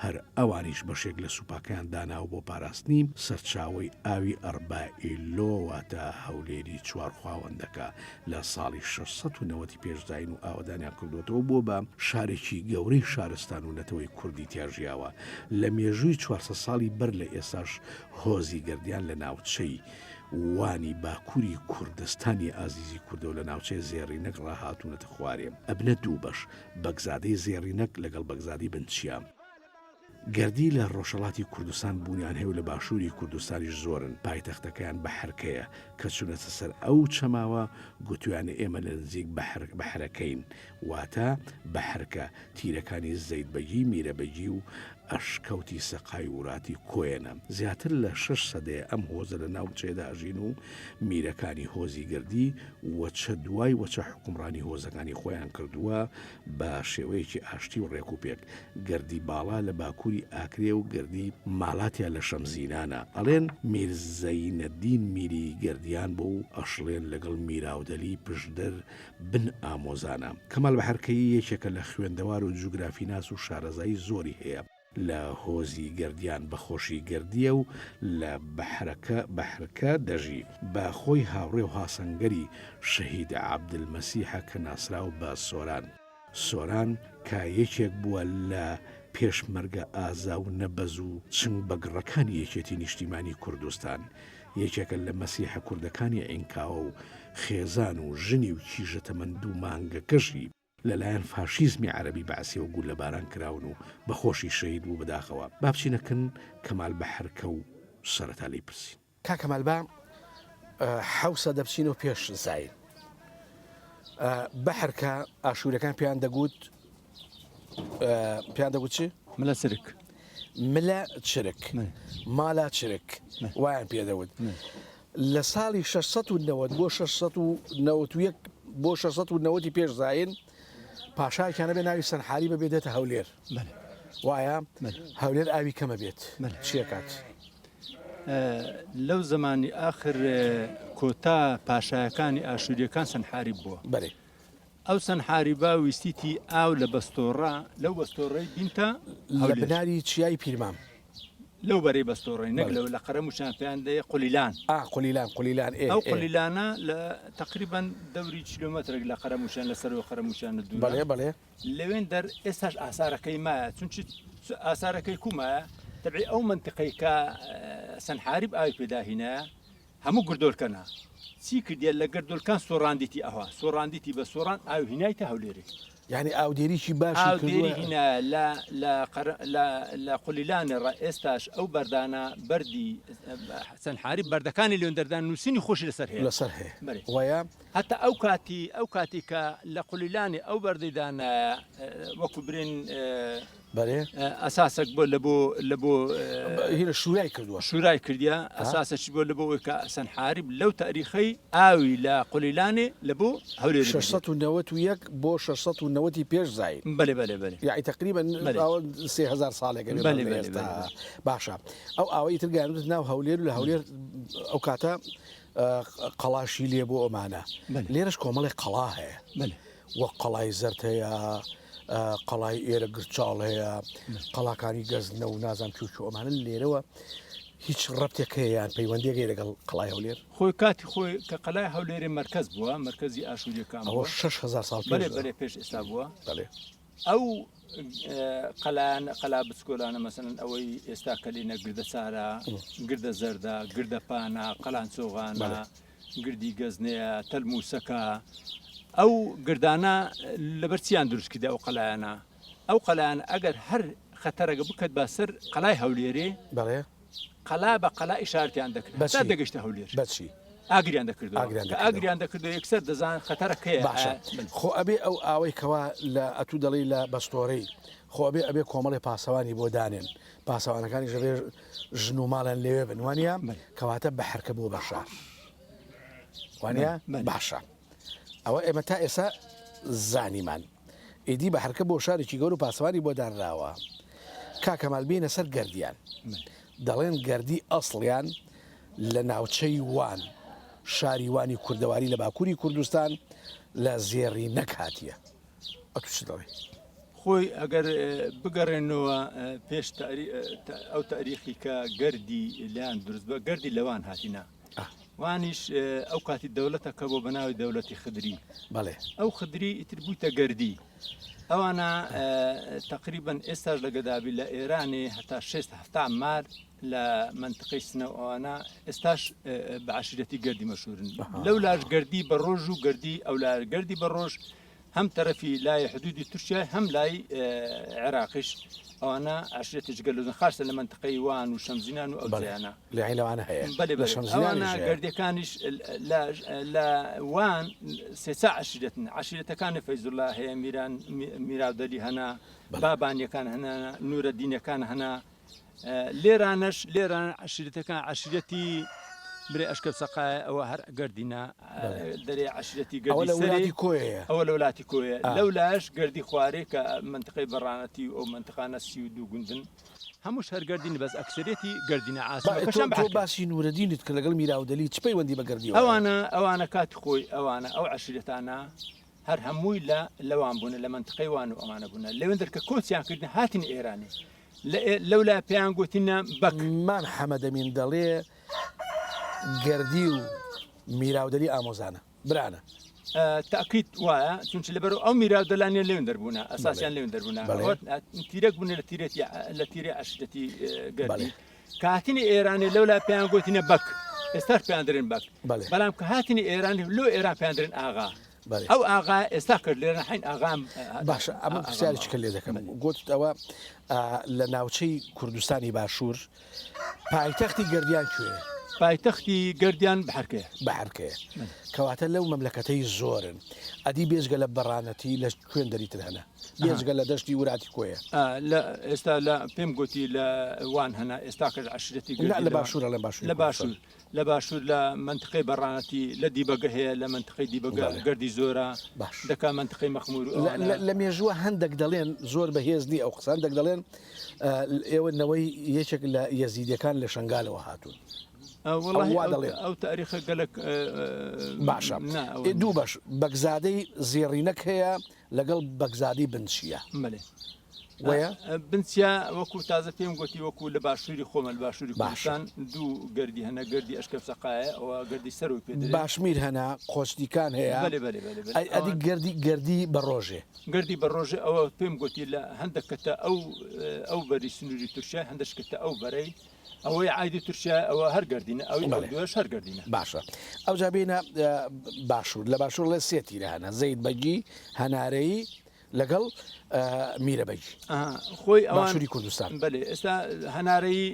هەر ئەوانیش بەشێک لە سوپاکەیان داناوە بۆ پاراستنی سەرچاوەی ئاوی ئەربائیلۆ واتە هەولێری چوارخواوەندەکە لە ساڵی 690 ی پێش زایین و ئاوەدانیان کردۆتەوە بووە بە شارێکی گەورەی شارستان و نەتەوەی کوردی تیا ژیاوە لە مێژووی 400 ساڵی بەر لە ئێستاش هۆزی گەردیان لە ناوچەی وانی باکووری کوردستانی ئازیزی کوردەوە لە ناوچەی زێڕینەک ڕا هاتوونەتە خوارێ ئەبنە دوو بەش بەگزادەی زێڕینەک لەگەڵ بەگزادەی بنچیا. گەردی لە ڕۆژهەڵاتی کوردستان بوونیان هەیە و لە باشووری کوردستانیش زۆرن، پایتەختەکەیان بەحرکەیە، کە چوونەتە سەر ئەو چەماوە گوتویانە ئێمە لە نزیک بەحرەکەین، واتە بەحرکە، تیرەکانی زەیدبەگی، میرەبەگی و ئەشکەوتی سەقای وراتی کۆیەنە. زیاتر لە شەش سەدەیە ئەم هۆزە لە ناوچەیەدا ئەژین و میرەکانی هۆزی گەردی وەچە دوای وەچە حوکمڕانی هۆزەکانی خۆیان کردووە بە شێوەیەکی ئاشتی و ڕێکوپێک. گردی باڵا لە باکووری ئاکرێ و گردی مالاتیا لە شەمزینانە. ئەڵێن میر زەینەدین میری گردیان بوو و ئەشڵێن لەگەڵ میراودەلی پشدەر بن ئامۆزانە. کەمال بەحرکەیی یەکێکە لە خوێندەوار و جوگرافیناس و شارەزایی زۆری هەیە. لە هۆزی گەردیان بە خۆشی گەردییە و لە بەحرەکە، بەحرکە، دەژی. بە خۆی هاوڕێ و هاسەنگەری شەهید عەبدولمەسیحە کە ناسراو بە سۆران. سۆران کە یەکێک بووە لە پێشمەرگە ئازا و نەبەز و چنگ بەگڕەکانی یەکێتی نیشتیمانی کوردستان، یەکێکە لە مەسیحە کوردەکانی عینکاوە و خێزان و ژنی و کیژە تەمەن دوو مانگەکەشی لەلایەن فاشیزمی عەرەبی بەعسیەوە گوللەباران کراون و بەخۆشی شەهید بوو بەداخەوە با بچینە کن کەمال بەحرکە و سەرەتا لێی پرسین. کاک کەمال با حەوسە دەبچینەوە پێش زین بەحر کە ئاشوورەکان پێیان دەگوت پێیان دەگوت چی؟ ملە چرک ملە چرک مالا چرک وایان پێدەوت لە ساڵی 690 بۆ 691 بۆ 690 پێش زین پاشایەکیان هەبێ ناوی سەنحاری بەبێ دێتە هەولێر وایە هەولێر ئاوی کەمە بێت چیەکات؟ لەو زمانی ئاخر کۆتا پاشایەکانی ئاشووریەکان سەنحاری بووە بەێ ئەو سەنحاریبا ویستیتی ئاو لە بەستۆڕە لەو بەستۆڕەی بینتە لە بناری چیای پیرمام. لەو بەرەی بەستۆڕەی نەک لەو لە قەرەمووشان پێیان دەیە قولیلان. ئا قولیلان قولیلان ئێ ئەو قولیلانە لە تەقریبەن دەوری کیلۆمەترێک لە قەرەمووشان لە سەرەوەی قەرەمووشانە دوورە. بەڵێ بەڵێ. لەوێن دەر ئێستاش ئاسارەکەی مایە چونکی ئاسارەکەی کوو مایە تەبعی ئەو مەنتقەی کە سەنحاریب ئاوی پێدا هینایە هەموو گردۆلکەنە چی کردیە لە گردۆلکان سۆڕاندیتی ئەوها سۆڕاندیتی بە سۆڕان ئاو هینایتە هەولێرێ. یانی ئاودێریی باشی ئاودێری هینایە لە لە لە لە قولیلانێ ڕا ئێستاش ئەو بەردانە بەردی سەنحاری بەردەکانی لێن دەردان نووسینی خۆشی لەسەر هەیە لەسەر هەیە وایە هەتا ئەو کاتی ئەو کاتی کە لە قولیلانێ ئەو بەردەی دانایە وەکو برێن بەرێ ئەساسێک بۆ لە بۆ لە بۆ هینە شورای کردووە شورای کردیە ئەساسەکی بۆ لە بۆ ئەوەی کە سەنحاریب لەو تاریخەی ئاوی لە قولیلانێ لە بۆ هەولێر 691 بۆ 690 پێش زین بەێ بەێ بەێ یعنی تقریبا 3000 ساڵێک بەێ بەێ باشە ئەو ئاوەی تر گەیاندوت ناو هەولێر و لە هەولێر ئەو کاتە قەڵاشی لێ بۆ ئەمانە لێرەش کۆمەڵی قەڵا هەیە وەک قەڵای زەرد هەیە، قەڵای ئێرە گرچاڵ هەیە، قەڵاکانی گەزنە و نازانم کوێ کوێ ئەمانە لێرەوە هیچ ڕەبتێک هەیە یان پەیوەندیەک هەیە لەگەڵ قەڵای هەولێر؟ خۆی کاتی خۆی کە قەلای هەولێرێ مەرکەز بووە، مەرکەزی ئاشووریەکان ئەوە بووە. 6000 ساڵ پێش بەلێ بەلێ پێش ئێستا بووە. بەلێ. ئەو قەلایانە قەلا بچکۆلانە مەسەلەن ئەوەی ئێستا کە لێنە گردە سارا، گردە زەردە، گردە پانە، قەلانچۆغانە، بەلێ. گردی گەزنەیە، تەل موسەکە، ئەو گردانە لەبەر چیان دروست کردە ئەو قەلایانە؟ ئەو قەلایانە ئەگەر هەر خەتەرەکە بکەت بە سەر قەلای هەولێرێ، بەڵێ. قەلا بە قەلا ئیشارەتیان دەکرد بە هەتا چی؟ دەگەشتە هەولێر. بە چی؟ ئاگریان دەکردەوە. ئاگریان کە دەکردەوە. ئاگریان دەکردەوە یەکسەر دەزان خەتەرەکەیە. باشە بەلێ. خۆ ئەبێ ئەو ئاوەی کەوا لە ئەتوو دەڵێی لە بەستۆرەی خۆ ئەبێ ئەبێ کۆمەڵێ پاسەوانی بۆ دانێن پاسەوانەکانیش ئەبێ ژن و ماڵیان لەوێ بن وانە کەواتە بەحرکە بووە بە شار وانە باشە ئەوە ئێمە تا ئێستا زانیمان ئیدی بە هەرکە بۆ شارێکی گەور و پاسەوانی بۆ دانراوە کاکەمال بینە سەر گردیان دەڵێن گردی ئەسڵیان لە ناوچەی وان شاری وانی کوردەواری لە باکووری کوردستان لە زێڕی نەکاتیە ئەتو چ دەڵێی؟ خۆی ئەگەر بگەڕێنەوە پێش ئەو تاریخی کە گردی لیان دروست بە گردی لەوان هاتینا وانیش ئەو کاتی دەولەتە کە بۆ بەناوی دەولەتی خدری بەڵێ ئەو خدری ئیتر بوویتە گردی ئەوانە تقریبا ئێستاش لە گەدابی لە ئێرانێ هەتا 6 هەفتا مار لە منتقەی سنە و ئەوانە ئێستاش بە عشیرەتی گردی مەشهورن لەو لاش گردی بە ڕۆژ و گردی ئەو لا گردی بە ڕۆژ هەم تەرەفی لای حدودی تورکیا هەم لای عێراقیش ئەوانە عشرەتی جگە لەزن خاصە لە منتقەی وان و شەمزینان و ئەو جێیانە لای لەوانە هەیە بەێ لە شەمزینانیش ئەوانە هەیە. گردەکانیش لە لە وان سێچا عشرەتن عشرەتەکانی فەیزوڵا هەیە میران میراودەلی هەنا بابانیەکان هەنا نورەدینەکان هەنا لێرانەش لێران عەشیرەتەکان عەشیرەتی برێ ئەشکەوت سەقایە ئەوە هەر گردینە دەرێ عەشیرەتی ئەوە گردی لە سەرێ ولاتی کۆیەیە ئەوە لە ولاتی کۆیە ئا. لەو لاش گردی خوارێ کە منتقەی بەڕانەتی و ئەو منتقانە 32 گوندن هەمووش هەر گردین بەس ئەکسەرێتی گردینە با تۆ عاسمەکەشان تۆ بەحرکەن باسی نورەدینت کرد لەگەڵ میراودەلی چ پەیوەندی بە گردیەوە هەیە؟ ئەوانە ئەوانە کاتی خۆی ئەوانە ئەو عەشیرەتانە هەر هەمووی لە لەوان بوونە لە مەنتقەی وان و ئەوانە بوونە لەوێندەر کە کۆچیان کردن هاتن ئێرانێ لە لەولا پێیان گوتینە بەک. مام حەمەدەمین دەڵێ گەردی و میراودەلی ئامۆزانە، برانە. تاکید وایە چونچ لەبەر ئەو میراودەلانیان لەوێن دەربوونە ئەساسیان لەوێن دەربوونە تیرەک بوونە لە تیرەتی لە تیرەی عەشرەتی گەردی کە هاتنی ئێرانی لەولا پێیان گوتینە بەک ئێستاش پێیان درێن بەک بەڵام کە هاتنی ئێرانی لۆ ئێران پێیان درێن ئاغا ئەو ئاغا ئێستا کرد لێرە حین ئاغام باشە ئەمە پرسیارێکی کە لێ دەکەم گوتت ئەوە لە ناوچەی کوردستانی باشوور پایتەختی گردیان کوێ؟ پایتەختی گەردیان بەحرکەیە. بەحرکەیە. کەواتە لەو مەملەکەتەی زۆرن. ئەدی بێجگە لە بەڕانەتی لە کوێن دەری تر هەنە؟ بێجگە لە دەشتی وراتی کۆیە. لە ئێستا لە پێم گوتی لە وان هەنە ئێستاکەش عەشرەتی گردی لە باشوور ئەڵێم باشووری لە باشوور لە باشوور لە مەنتقەی بەڕانەتی لە دیبەگە هەیە لە مەنتقەی دیبەگە گردی زۆرە باش دەکا مەنتقەی مەخموور لە مێژووە هەندێک دەڵێن زۆر بەهێز نی ئەو قسان دەک دەڵێن ئێوە نەوەی یەکێک لە یەزیدەکان لە شنگالەوە هاتوون ئەو تاریخە گەلک باشە دوو بەش بەگزادەی زێڕینەک هەیە لەگەڵ بەگزادەی بنچیە. بەلێ. وەیە؟ بنچیە وەکو تازە پێم گۆتی وەکو لە باشووری خۆمە لە باشووری باشە. کوردستان دوو گردی هەنە گردی ئەشکەف سەقایە ئەوە گردی سەرەوەی پێ دەرێ. باشمیر هەنە، قۆچدیکان هەیە. بەلێ بەلێ بەلێ بەلێ. ئەی ئەدی ئەوان گردی گردی بە ڕۆژێ؟ گردی بە ڕۆژێ ئەوە پێم گۆتی لە هەندەک کەتە ئەو ئەو بەری سنووری تورکیای هەندەش کەتە ئەو بەرەی ئەوەی عایدی تورکیایە ئەوە هەر گردینە ئەوی ئەو بەڵێ. دووەش هەر گردینە. باشە ئەوجا بێینە باشوور لە باشوور ڵێ سێ تیرە هەنە زەید بەگی هەنارەیی لەگەڵ میرە بەگی خۆی ئەوان باشووری کوردستان بەێ ئێستا هەنارەی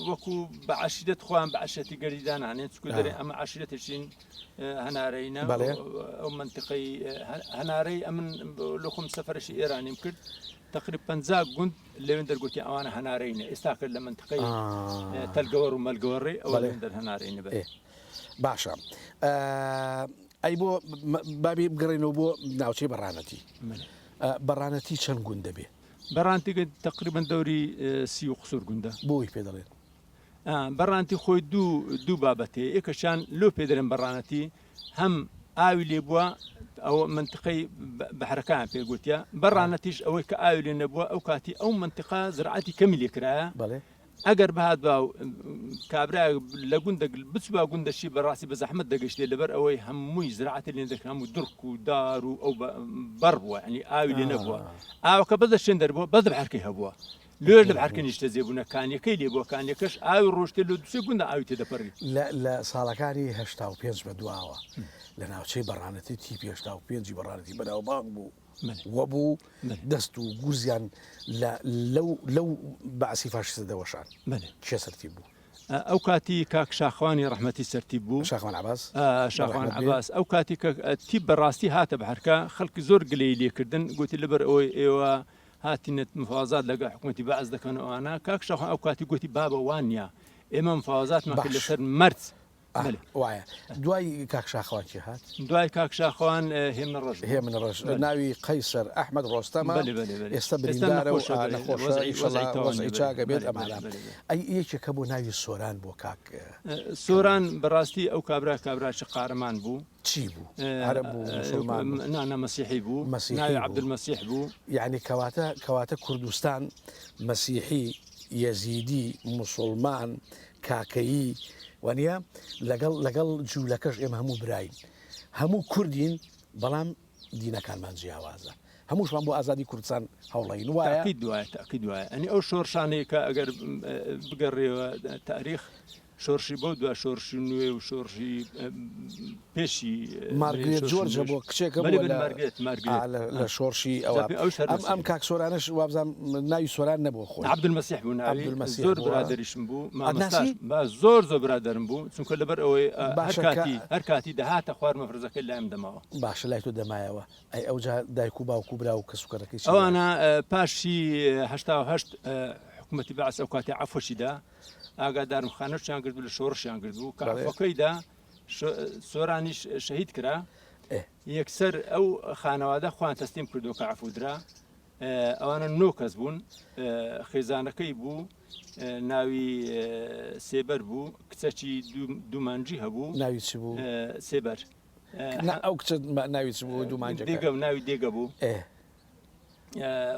وەکو بە عشیرەت خۆیان بە عشرەتی گەری دانانێن چکو دەرێ ئەمە عشیرەتێکین هەنارەی نە بەڵێ. ئەو منطقەی هەنارەی ئەمن لە خۆم سەفەرشی ئێرانیم کرد تقریب 50 گوند لەوێن دەر گوتی ئەوانە هەنارەینە ئێستا کرد لە منطقەی تەلگەوەر و مەلگەوەڕی ئەوە لەوێن دەر هەنارەینە بەێ باشە ئەی بۆ بابی بگەڕێنەوە بۆ ناوچەی بەڕانەتی بەڕانەتی چەند گوند دەبێ؟ بەڕانتی تقریبا دەوری سی و قسوور گوندە. بۆی پێ دەڵێن؟ بەڕانتی خۆی دوو دوو بابەتێ یەکەشیان لۆ پێ دەرێن بەڕانەتی هەم ئاوی لێ بووە ئەوە منتقەی بەحرەکان پێ گوتیە بەڕانەتیش ئەوەی کە ئاوی لێ نەبووە ئەو کاتی ئەو منتقە زراعەتی کەمی لێکرایە بەڵێ ئەگەر بهاتبا و کابرایەک لە گوندێک بچوبا گوندەشی بەڕاستی بە زەحمەت دەگەشتێ لەبەر ئەوەی هەمووی زراعەتی لێ دەکرا هەموو دڕک و دار و ئەو بەڕ بووە یعنی ئاوی لێ نەبووە ئاوەکە بەس لە شوێن دەربووە بەس لە بەحرکەی هەبووە لێش لە بەحرکە نیشتەجێ بوونە کانیەکەی لێ بووە کانیەکەش ئاوی ڕۆشتێ لۆ دوسێ گوندە ئاوی تێدەپەڕی. لە لە ساڵەکانی 85 بە دواوە لە ناوچەی بەڕانەتی تیپی 85 ی بەڕانەتی بەناوبانگ بوو. وەبوو دەست و گورزیان لە لەو لەو بەعسی فاشیستە دەوەشان کێ سەرتیپ بوو؟ ئەو کاتی کاک شاخوانی ڕەحمەتی سەرتیپ بوو شاخوان عەباس شاخوان عەباس ئەو کاتی کە تیپ بەڕاستی هاتە بەحرکە خەڵکی زۆر گلەیی لێکردن گوتی لەبەر ئەوەی ئێوە هاتینەت مفاوەزات لەگەڵ حکوومەتی بەعس دەکەن و ئەوانە کاک شاخوان ئەو کاتی گوتی بابە وانە ئێمە مفاوەزاتمان کرد لەسەر مەرج بەلێ وایە دوای کاک شاخەوان کێ هات؟ دوای کاک شاخەوان هێمن ڕەش بوو. هێمن ڕەش ناوی قەیسەر ئەحمەد ڕۆستەمە بەلێ بەلێ بەلێ ئێستا ئێستا بریندارە و نەخۆشە ئا بەلێ نەخۆشە وەزعی ئیشەڵا وەزعی تەواو وەزعی نییە بەلێ چاکە بێت بەلێ ئەمانە بەلێ بەلێ. ئەی یەکێک هەبوو ناوی سۆران بووە کاک سۆران بەڕاستی ئەو کابرا کابراکی قارەمان بوو. چی بوو؟ عەرەب بوو موسڵمان بوو؟ نا نا مەسیحی بوو مەسیحی ناوی بوو. عەبدولمەسیح بوو. یەعنی کەواتە کەواتە کوردستان مەسیحی یەزیدی موسڵمان کاکەیی وانیە لەگەڵ لەگەڵ جوولەکەش ئێمە هەموو براین هەموو کوردین بەڵام دینەکانمان جیاوازە هەمووشمان بۆ ئازادی کوردستان هەوڵین وایە تاقید وایە تاقید وایە ئەنی ئەو شۆرشانەی کە ئەگەر بگەڕێوە تاریخ شۆرشی بەو دوا شۆرشی نوێ و شۆرشی پێشی مارگرێت جۆرجە بۆ کچێکە بووە لە مارگرێت لە شۆرشی ئەوە ئەم ئەم کاک سۆرانەش وابزانم ناوی سۆران نەبووە خۆی عەبدولمەسیح بوو ناوی عەبدولمەسیح زۆر بووە. برادەریشم بوو مامۆستاش ئەتناسی؟ با زۆر زۆر برادەرم بوو چونکە لەبەر ئەوەی هەر باشە کە کاتی هەر کاتی دەهاتە خوار مەفرەزەکەی لایم دەماوە. باشە لای تۆ دەمایەوە ئەی ئەوجا دایک و باوک و برا و کەسوکەرەکەی چی دەڵێن؟ ئەوانە پاشی 88 حکوومەتی بەعس ئەو کاتی عەفوەشی دا ئاگادارم خانەشیان گرت بوو لە شۆڕشیان گرت بوو کە بەڵێ. عەفوەکەی دا سۆرانیش شەهید کرا ئێ. یەکسەر ئەو خانەوادە خۆیان تەسلیم کردو کە عەفو درا ئەوانە نۆ کەس بوون خێزانەکەی بوو ناوی سێبەر بوو کچەکی دوومانجی هەبوو ناوی چ بوو؟ سێبەر نا ئەو کچە ناوی چ بوو دوومانجەکە؟ دێگە ناوی دێگە بوو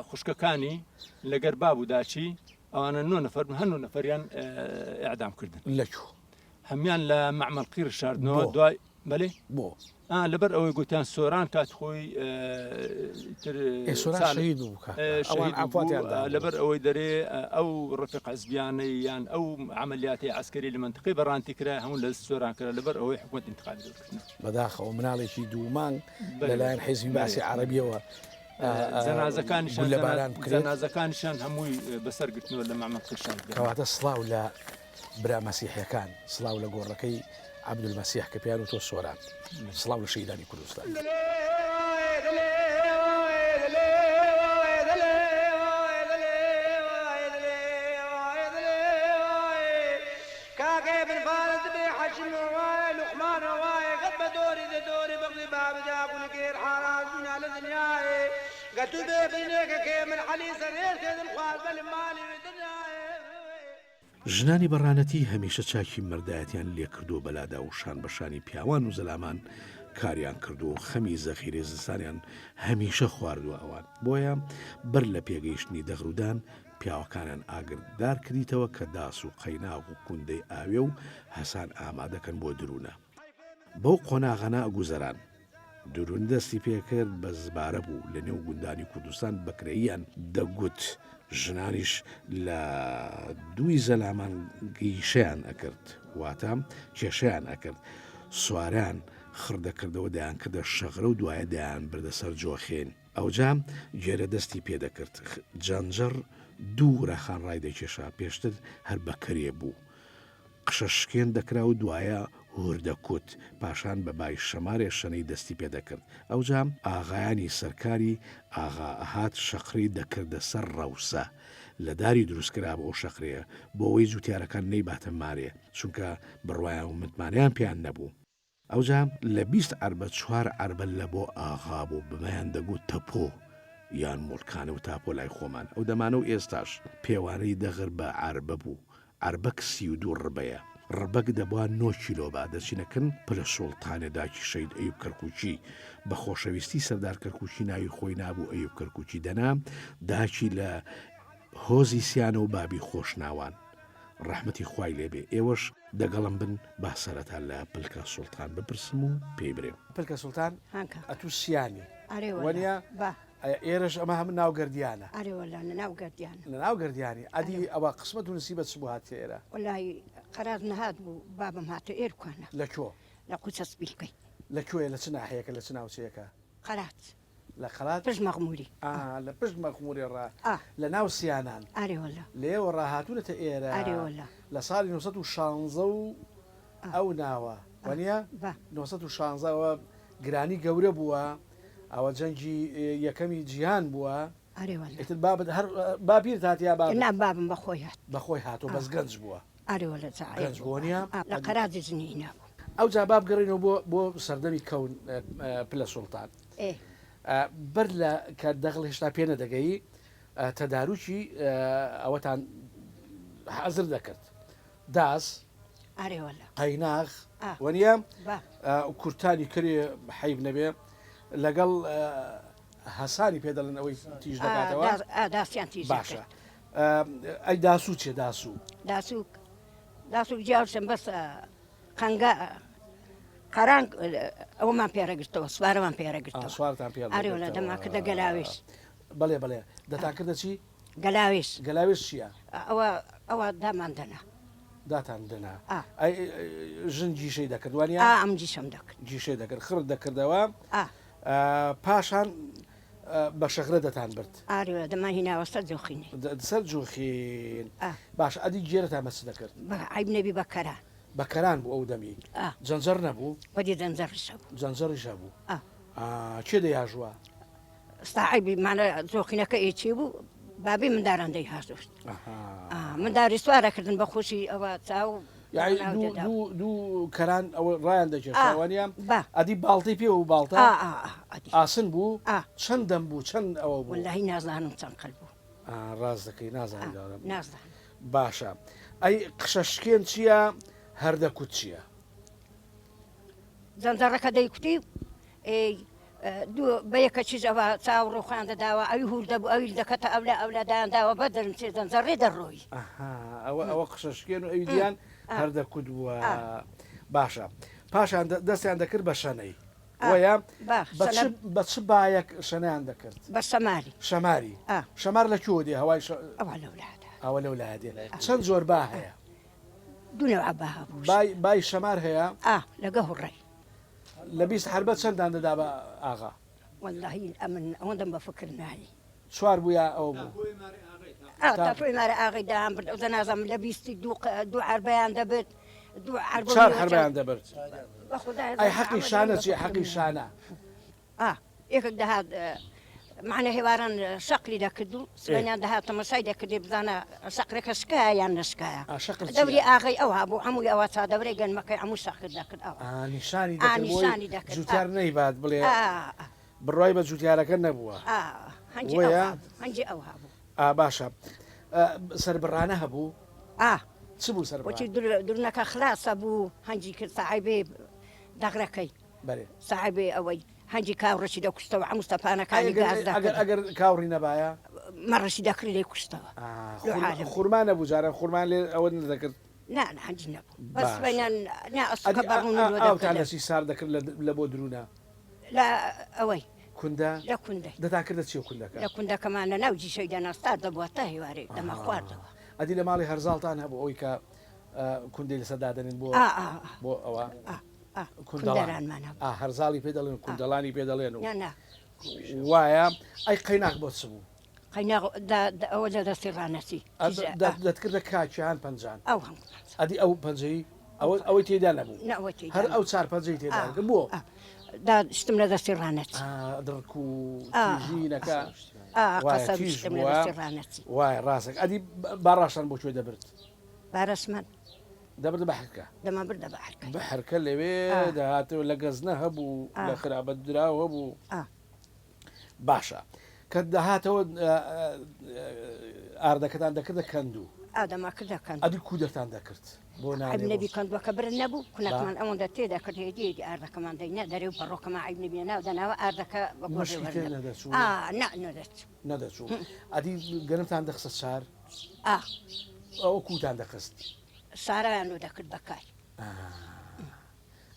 خوشکەکانی لەگەر باب و داچی ئەوانە نۆ نەفەر بوون هەر نۆ نەفەریان ئیعدام کردن. لە کوێ؟ هەموان لە مەعمەل قیر شاردنەوە بۆ؟ دوای بەلێ؟ بۆ؟ ئا لەبەر ئەوەی گوتیان سۆران کات خۆی تر ئێ سۆران سال شەهید بوو کاکە ئەوان شەهید بوو عەفواتیان دابوو. لەبەر ئەوەی دەرێ ئەو ڕەفیق حزبیانەی یان ئەو عەمەلیاتی عەسکەری لە مەنتقەی بەڕانتی کرا هەموو لە سۆران کرا لەبەر ئەوەی حکومەت ئینتقالی لێ کردن. بەداخەوە مناڵێکی دوو مانگ بەلێ لەلایەن حیزبی بەلێ بەعسی عەرەبیەوە جەنازەکانیشیان گوللەباران بکرێت. جەنازەکانیشیان هەمووی بەسەر گرتنەوە لە مەعمەل قیرشان. کەواتە سڵاو لە. برا مەسیحیەکان، سڵاو لە گۆڕەکەی عەبدولمەسیح کە پێیان وتوە سۆران، سڵاو لە شەهیدانی کوردستان. ژنانی بەڕانەتی هەمیشە چاکی مەردایەتیان لێکردووە بەلادا و شان بە شانی پیاوان و زەلامان کاریان کردووە و خەمی زەخیرەی زستانیان هەمیشە خواردووە ئەوان بۆیە بەر لە پێگەیشتنی دەغرودان پیاوەکانیان ئاگردار کردیتەوە کە داس و قەیناغ و کوندەی ئاوێ و هەسان ئامادەکەن بۆ دروونە بەو قۆناغانە ئەگوزەران. دروون دەستی پێکرد بە زبارە بوو لە نێو گوندانی کوردستان بەکرەییان دەگوت ژنانیش لە دووی زەلامان گیشەیان ئەکرد واتە کێشەیان ئەکرد سواران خڕ دەکردەوە دەیان کردە شەغرە و دوایە دەیان بردە سەر جۆخێن ئەوجا گێرە دەستی پێدەکرد جەنجەڕ دوو وراخان ڕای دەکێشا پێشتر هەر بەکرێ بوو قشە شکێن دەکرا و دوایە هوردە کوت، پاشان بە بای شەمارێ شەنەی دەستی پێ دەکرد. ئەوجا ئاغایانی سەرکاری ئاغا ئەهات شەقرەی دەکردە سەر ڕەوسە. لە داری دروست کرابوو ئەو شەقرەیە، بۆ ئەوەی جوتیارەکان نەیباتە مارێ، چونکە بڕوایان و متمانەیان پێیان نەبوو. ئەوجا لە 20 عەربە چوار عەربە لە بۆ ئاغا بوو بەمەیان دەگوت تەپۆ یان موڵکانە و تاپۆ لای خۆمان ئەو دەمانە و ئێستاش پێوانەی دەغر بە عەربە بوو عەربەک 32 ڕبەیە ڕبەک دەبوا نۆ کیلۆ با دەچینە کن پلە سوڵتانێ داکی شەهید ئەیوب کەرکوکی بە خۆشەویستی سەردار کەرکوکی ناوی خۆی نابوو ئەیوب کەرکوکی دەنا داکی لە هۆزی سیانە و بابی خۆشناوان ڕەحمەتی خوای لێ بێ ئێوەش دەگەڵم بن با سەرەتا لە پلکە سوڵتان بپرسم و پێی برێم. پلکە سوڵتان هانکە. ئەتوو سیانی ئەرێ وەلا وەنیە؟ با. ئەیە ئێرەش ئەمە هەموو ناو گەردیانە. ئەرێ وەلا لە ناو گەردیانە. لە ناو گەردیانی ئەدی ئەرێ. ئەوە قسمەت و نسیبت چ بوو هاتیە ئێرە؟ وەلاهی قەراز نەهات بوو بابم هاتە ئێر کوانە. لە کوێ؟ لە قوچە سپیلکەی. لە کوێیە لە چ ناحیەکە لە چ ناوچەیەکە؟ قەراج. لە قەڵات؟ پشت مەخموری. ئا لە پشت مەخموری ڕا ئا. لە ناو سیانان. ئەرێ وەلا. لێوە ڕا هاتوونەتە ئێرە. ئەرێ وەلا. لە ساڵی 916 و ئا. ئەو ناوە ئا. وەنیە؟ با. 916 ئەوە گرانی گەورە بووە ئەوە جەنگی یەکەمی جیهان بووە. ئەرێ وەلا. ئیتر بابت هەر باپیرت هات یا بابت؟ نا بابم بە خۆی هات. بە خۆی هاتووە ئا. بەس گەنج بووە. ئەرێ وەلا جا عەیب گەنج بوو بووە نیە؟ ئا لە قەراجی ژنی ئینا بوو. ئەوجا با بگەڕێینەوە بۆ بۆ سەردەمی کەون پلە سوڵتان. ئێ. بەر لە کە دەغڵ هێشتا پێ نەدەگەیی تەداروکی ئەوەتان حازر دەکرد داس ئەرێ وەلا. قەیناغ ئا. وەنیە؟ با. کورتانی کرێ حەیب نەبێ لەگەڵ هەسانی پێ دەڵێن ئەوەی تیژ ئا دەکاتەوە. داس ئا داسیان تیژ باشە دەکرد. ئەی داسوو چیە داسوو؟ داسوو داسوو جیاوشم بەس قەنگە قەران ئەوەمان پێرەگرتەوە سوارەمان پێرەگرتەوە سوارتان پێ ئەرێ وەلا دەمان کردە گەلاوێژ بەڵێ بەڵێ دەتان کردە چی؟ گەلاوێژ گەلاوێژ چییە؟ ئەوە ئەوە دامان دەنا داتان دەنا ئا. ئەی ژن گیشەی دەکرد وانە؟ ئا ئەم گیشەم دەکرد گیشەی دەکرد خڕت دەکردەوە ئا پاشان بە شەغرە دەتان برد. ئارێ وەلا دەمان هیناوە سەر جۆخینێ. سەر جۆخین ئا. باشە ئەدی گێرەتان بە چ دەکرد؟ بە عەیب نەبی بە کەران. بە کەران بوو ئەو دەمی. ئا. جەنجەڕ نەبوو؟ وەدی جەنجەڕیش هەبوو. جەنجەڕیش هەبوو. ئا. ئا کێ دەیاژوا؟ ستا عەیبی مانە جۆخینەکە ئی چی بوو بابی منداران دەیهاژۆشت. ئەها. ئا منداری سوارە کردن بە خۆشی ئەوە چاو یەعنی ناو دوو دەدا. دوو دوو کەران ئەوە ڕایان دەکێشا ئا وانیە؟ با. ئەدی باڵتەی پێوە بوو باڵتە؟ ئا ئا ئا ئەدی. ئاسن بوو؟ ئا. چەند دەم بوو چەند ئەوە بوو؟ وەلاهی نازانم چەند قەل بوو. ئا ڕاست دەکەی ئا نازانی داڵم. نازانم. باشە ئەی قشە شکێن چییە هەردە کوت چییە؟ زەنجەڕەکە دەیکوتی ئەی دوو بە یەکە چیز ئەوە چاو ڕوخیان دەداوە ئەوی هوردە بوو ئەوی دەکەتە ئەولا ئەولا دایان داوە بە دەرم چێ زەنجەڕێ دەڕۆی. ئەها ئەوە ئەوە قشە شکێن و ئەوی دیان هەردە کوت بووە ئا. باشە پاشان دەستیان دەکرد بە شەنەی ئا وەیە با بە چ شەنە بە چ بایەک شەنەیان دەکرد؟ بە شەماری. شەماری ئا. شەمار لە کوێوە دێ هەوای شە ئەوە لەولا دە. ئەوە لەولایە دێ چەند جۆر با هەیە؟ دوو نەوعە با هەبوو. بای بای شەمار هەیە؟ ئا لەگە هوڕەی. لە 20 حەربە چەندان دەدا بە ئاغا؟ وەڵاهی ئەمن ئەوەندەم بە فکر نایە. چوار بوو یا ئەوە بوو؟ ئا تا تۆی مارە ئاغەی دەیان برد ئەوجا نازانم لە بیستی دوو دوو عەربەیان دەبرد دوو عەربە چار عەربەیان دەبرد بەخودا ئەی حەقی شانە چیە حەقی شانە؟ ئا یەکێک دەهات مەعنە هێواران شەقلی دەکرد و سبەینان دەهات تەمەشای دەکردێ بزانە شەقرەکە شکایە یان نەشکایە ئا شەقر دەوری چیە؟ ئاغەی ئەوها بوو هەمووی ئەوە چادەورەی گەنمەکەی هەموو شەقر دەکرد ئەوها ئا نیشانی ئا دەکرد بۆی نیشانی دەکرد ئا جوتیار نەیبات بڵێ ئا ئا بڕوای بە جوتیارەکە نەبووە ئا هەنجی وەیە؟ ئەوها بوو هەنجی ئەوها بوو. ئا باشە سەربڕانە هەبوو؟ ئا چ بوو وتی سەربڕان؟ درنەکە خلاسە بوو هەنجی کرد سەعیبێ دەغرەکەی بەرێ. سەعیبێ ئەوەی هەنجی کاوڕەشی دەکوشتەوە عەموو ئەی سەپانەکانی ئەگەر گاز ئەگەر دەکرد ئەگەر کاوڕی نەبایە؟ مەڕەشی دەکرد لێی کوشتەوە ئا لۆ خورما عالەم. خورما نەبوو جاران خورمان لێ ئەوە نەدەکرد؟ نا نا هەنجی نەبوو بەس باشە سبەینان نا ئەدی ئەسوکە ئا بەڕوون ئا لۆ ئاوتان دەکردن. لە چی سارد دەکرد لە لە بۆ دروونە؟ لە ئەوەی. کوندە؟ لە کوندەی. دەتان کردە چی ئەو کوندەکە؟ لە کوندەکەمان لە ناو جیشەی دەنا سارد دەبووە تا هێوارێ دەمان خواردەوە. ئەدی لە ماڵی هەرزاڵتان هەبوو ئەوەی کە کوندەی لەسەر دادەنێن بۆ ئا ئا ئا. بۆ ئەوە؟ ئا ئا کوندەڵان. کوندەرانمان هەبوو. ئا هەرزاڵی پێ دەڵێن و کوندەڵانی پێ دەڵێن و. نا نا. وایە؟ ئەی قەیناغ بۆ چ بوو؟ قەیناغ دا ئەوە لە دەستی ڕانەچی. دەتکردە کاکیان پەنجان. ئەو هەموو پەنجان. ئەدی ئەو پەنجەی ئەوە ئەوەی تێدا نەبوو. نا ئەوەی تێدا هەر ئەو چار پەنجەی تێدا نەبوو. بۆ؟ دا شتم لە دەستی ڕانەچی. دڕک و تیژی نەکا. وایە تیژ شتم لە دەستی ڕانەچی. وایە ڕاستە. ئەدی باڕاشتان بۆ کوێ دەبرد؟ بارەسمان. دەبردە بەحرکە. دەمانبردە بەحرکە. بەحرکە لەوێ دەهاتەوە لە گەزنە هەبوو لە خرابە دراو هەبوو. باشە کە دەهاتەوە ئاردەکەتان دەکردە کەندوو؟ ئا دەمانکردە کەندوو. ئەدی کوو دەرتان دەکرد بۆ نانێ؟ عەیب نەبی کەندووەکە برد نەبوو کونەکمان ئەوەندە تێ دەکرد هێدی هێدی ئاردەکەمان دەینا دەرێ و پەڕۆکەمان عەیب نەبی ناو دەناوە ئاردەکە بە گۆڕێ مشکی تێ وەرنەبوو. نەدەچوو؟ ئا نا نەدەچوو. نەدەچوو. ئەدی گەنمتان دەخستە چار؟ ئا. ئەوە کووتان دەخست؟ سارایان لۆ دەکرد بە کای. ئا.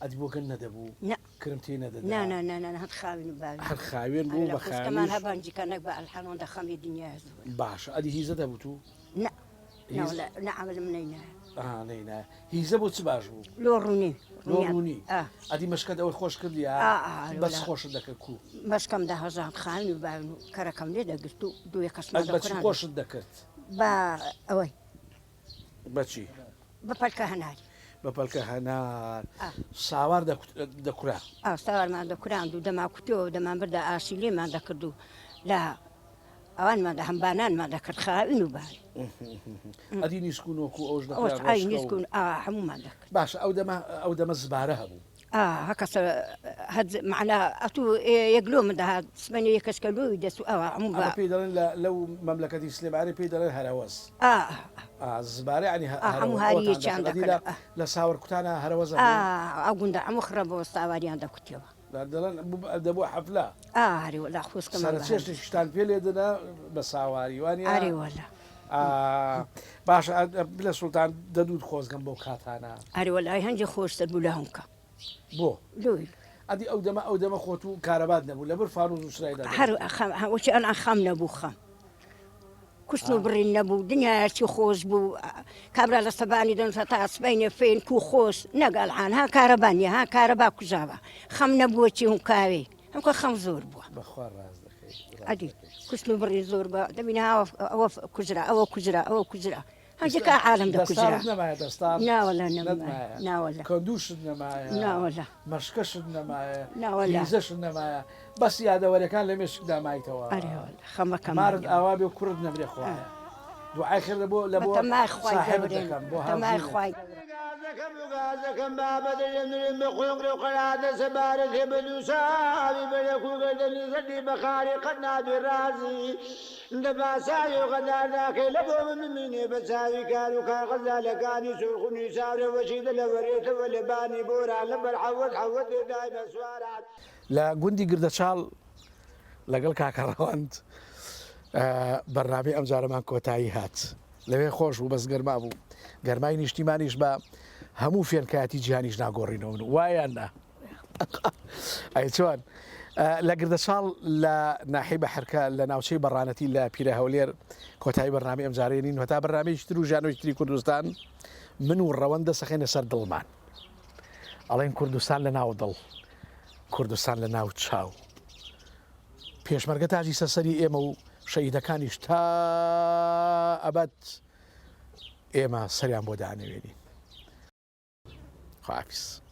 ئەدی بۆ گەن نەدەبوو؟ نا. کرم تێی نەدەدا؟ نا نا نا نا هەر خاوێن و باوێن. هەر خاوێن بوو بە خاوێنیش. خاویش. هەبان جیکە نەک بە ئەلحان ئەوەندە خەمی دنیایە زۆرە. باشە ئەدی هیزەت هەبوو تو؟ نا نا وەلا نا عەمەلم نەینایە. ئا نەینایە. هیزە بۆ چ باش بوو؟ لۆ ڕوونی. لۆ ڕوونی. ئا. ئەدی مەشکەت ئەوەی خۆش کردیە؟ ئا ئا بە چ خۆشت دەکرد کوو؟ مەشکەم دەهەژاند خاوێن و باوێن و کەرەکەم لێ دەگرت و دووێ کەسمان ئەدی بە چی دەخوراند. خۆشت دەکرد؟ بە ئەوەی. بە چی؟ بە پەلکە هەناری. بە پەلکە هەنار. ساوار دەکورا؟ ئا ساوارمان دەکوراند و دەمانکوتەوە و دەمانبردە ئاشی لێمان دەکرد و لە ئەوانمان دە هەمبانانمان دەکرد خاوین و باوین. ئەدی نیسک و نۆک و ئەوش دەکرا؟ ئەوش ئای نیسک و ئا هەموومان دەکرد. باشە ئەو دەمە ئەو دەمە زبارە هەبوو؟ ئا هەکەسە هەد مەعنا ئەتوو یەک لۆ من دەهات سبەینێ یەکەس کە لۆی دەچوو ئەوە هەموو بە. ئەمە پێی دەڵێن لە لەو مەملەکەتی سلێمانی پێی دەڵێن هەرەوەز. ئا. ئا زبارە یانی ئا هەموو هەرەوەز هارییەکیان ئەوەتان دەکرد. ئەدی دەکرد لە ئا. لە ساوەرکوتانا هەرەوەز ئا هەبوو؟ ئەو گوندە هەموو خڕە بۆ ساواریان دەکوتیەوە. دەڵێن دەبوو حەفلە. ئا ئەرێ وەلا خۆزگەمان بە هەر. سەرەچێشتێکیشتان پێ لێ دەدا بە ساواری وانیە؟ ئەرێ وەلا. ئا باشە بلە سوڵتان دەدوت خۆزگەم بەو کاتانە. ئەرێ وەلای هەنجێ خۆشتر بوو لە هەنکە. بۆ؟ لۆی. ئەدی ئەو دەمە ئەو دەمە خۆت و کارەبات نەبوو لەبەر فانوس و چرای دادەنیشتی. هەر خەم وەکی ئەلان خەم نەبوو خەم. کوشتن و بڕین نەبوو دنیایەکی خۆش بوو کابرا لە سەبانی دەنووسە تا سبەینێ فێنک و خۆش نەک ئەلعان ها کارەبا نییە ها کارەبا کوژاوە خەم نەبووە چی هونکاوێ هەمکە خەم زۆر بووە. بەخوا ڕاست دەکەی. ئەدی کوشتن و بڕین زۆر بە دەبینە ئەوە کوژرا ئەوە کوژرا ئەوە کوژرا هەنجێکا عالم دەکوژرا. دەستاڕت نەمایە دەستاڕ؟ ناوەلا نەمایە ناوەلا. کەندووشت نەمایە؟ ناوەلا. مەشکەشت نەمایە؟ ناوەلا. هیزەشت نەمایە؟ بەس یادەوەریەکان لە مێشکدا مایتەوە. ئەرێ وەلا خەمەکەم مارت ئاوا بێ و کوڕت نەمرێ خوایە. دوعای خێر لە بۆ لە بۆ بەتەمای خوای ساحێبت گەورەین دەکەم بۆ بەتەمای هاوژینت. خوای. گازەکەم و گازەکەم بابە دەژێم دەژێم بە قۆنگرە و قەراتە سەبارەت هێ بە دووساوی بەرەک و گەردەنی زەردی بەخاری قەت نابی ڕازی دە باساوی و غەدار ناکەی لە بۆ من بمینێ بە چاوی کار و کاغەزالەکانی سوورخونی چاورە وەشی دە لە وەرێتەوە لە بانی بۆران لە بەر حەوت حەوت دێ دایمە سواران. لە گوندی گردەچاڵ لەگەڵ کاکە ڕەوەند بەرنامەی ئەمجارەمان کۆتایی هات. لەوێ خۆش بوو بەس گەرما بوو. گەرمای نیشتیمانیش بە هەموو فێنکایەتی جیهانیش ناگۆڕینەوە من وایان نا؟ ئەی چۆن؟ لە گردەچاڵ لە ناحیەی بەحرکە لە ناوچەی بەڕانەتی لە پیرە هەولێر کۆتایی بەرنامەی ئەمجارەیە نین هەتا بەرنامەیەکی تر و ژیانەوەی تری کوردستان من و ڕەوەند دەسەخەینە سەر دڵمان ئەڵێن کوردستان لە ناو دڵ کوردستان لە ناو چاو. پێشمەرگە تاجی سەر سەری ئێمە و. شەهیدەکانیش تا ئەبەد ئێمە سەریان بۆ دانەوێنین. خواحافیز.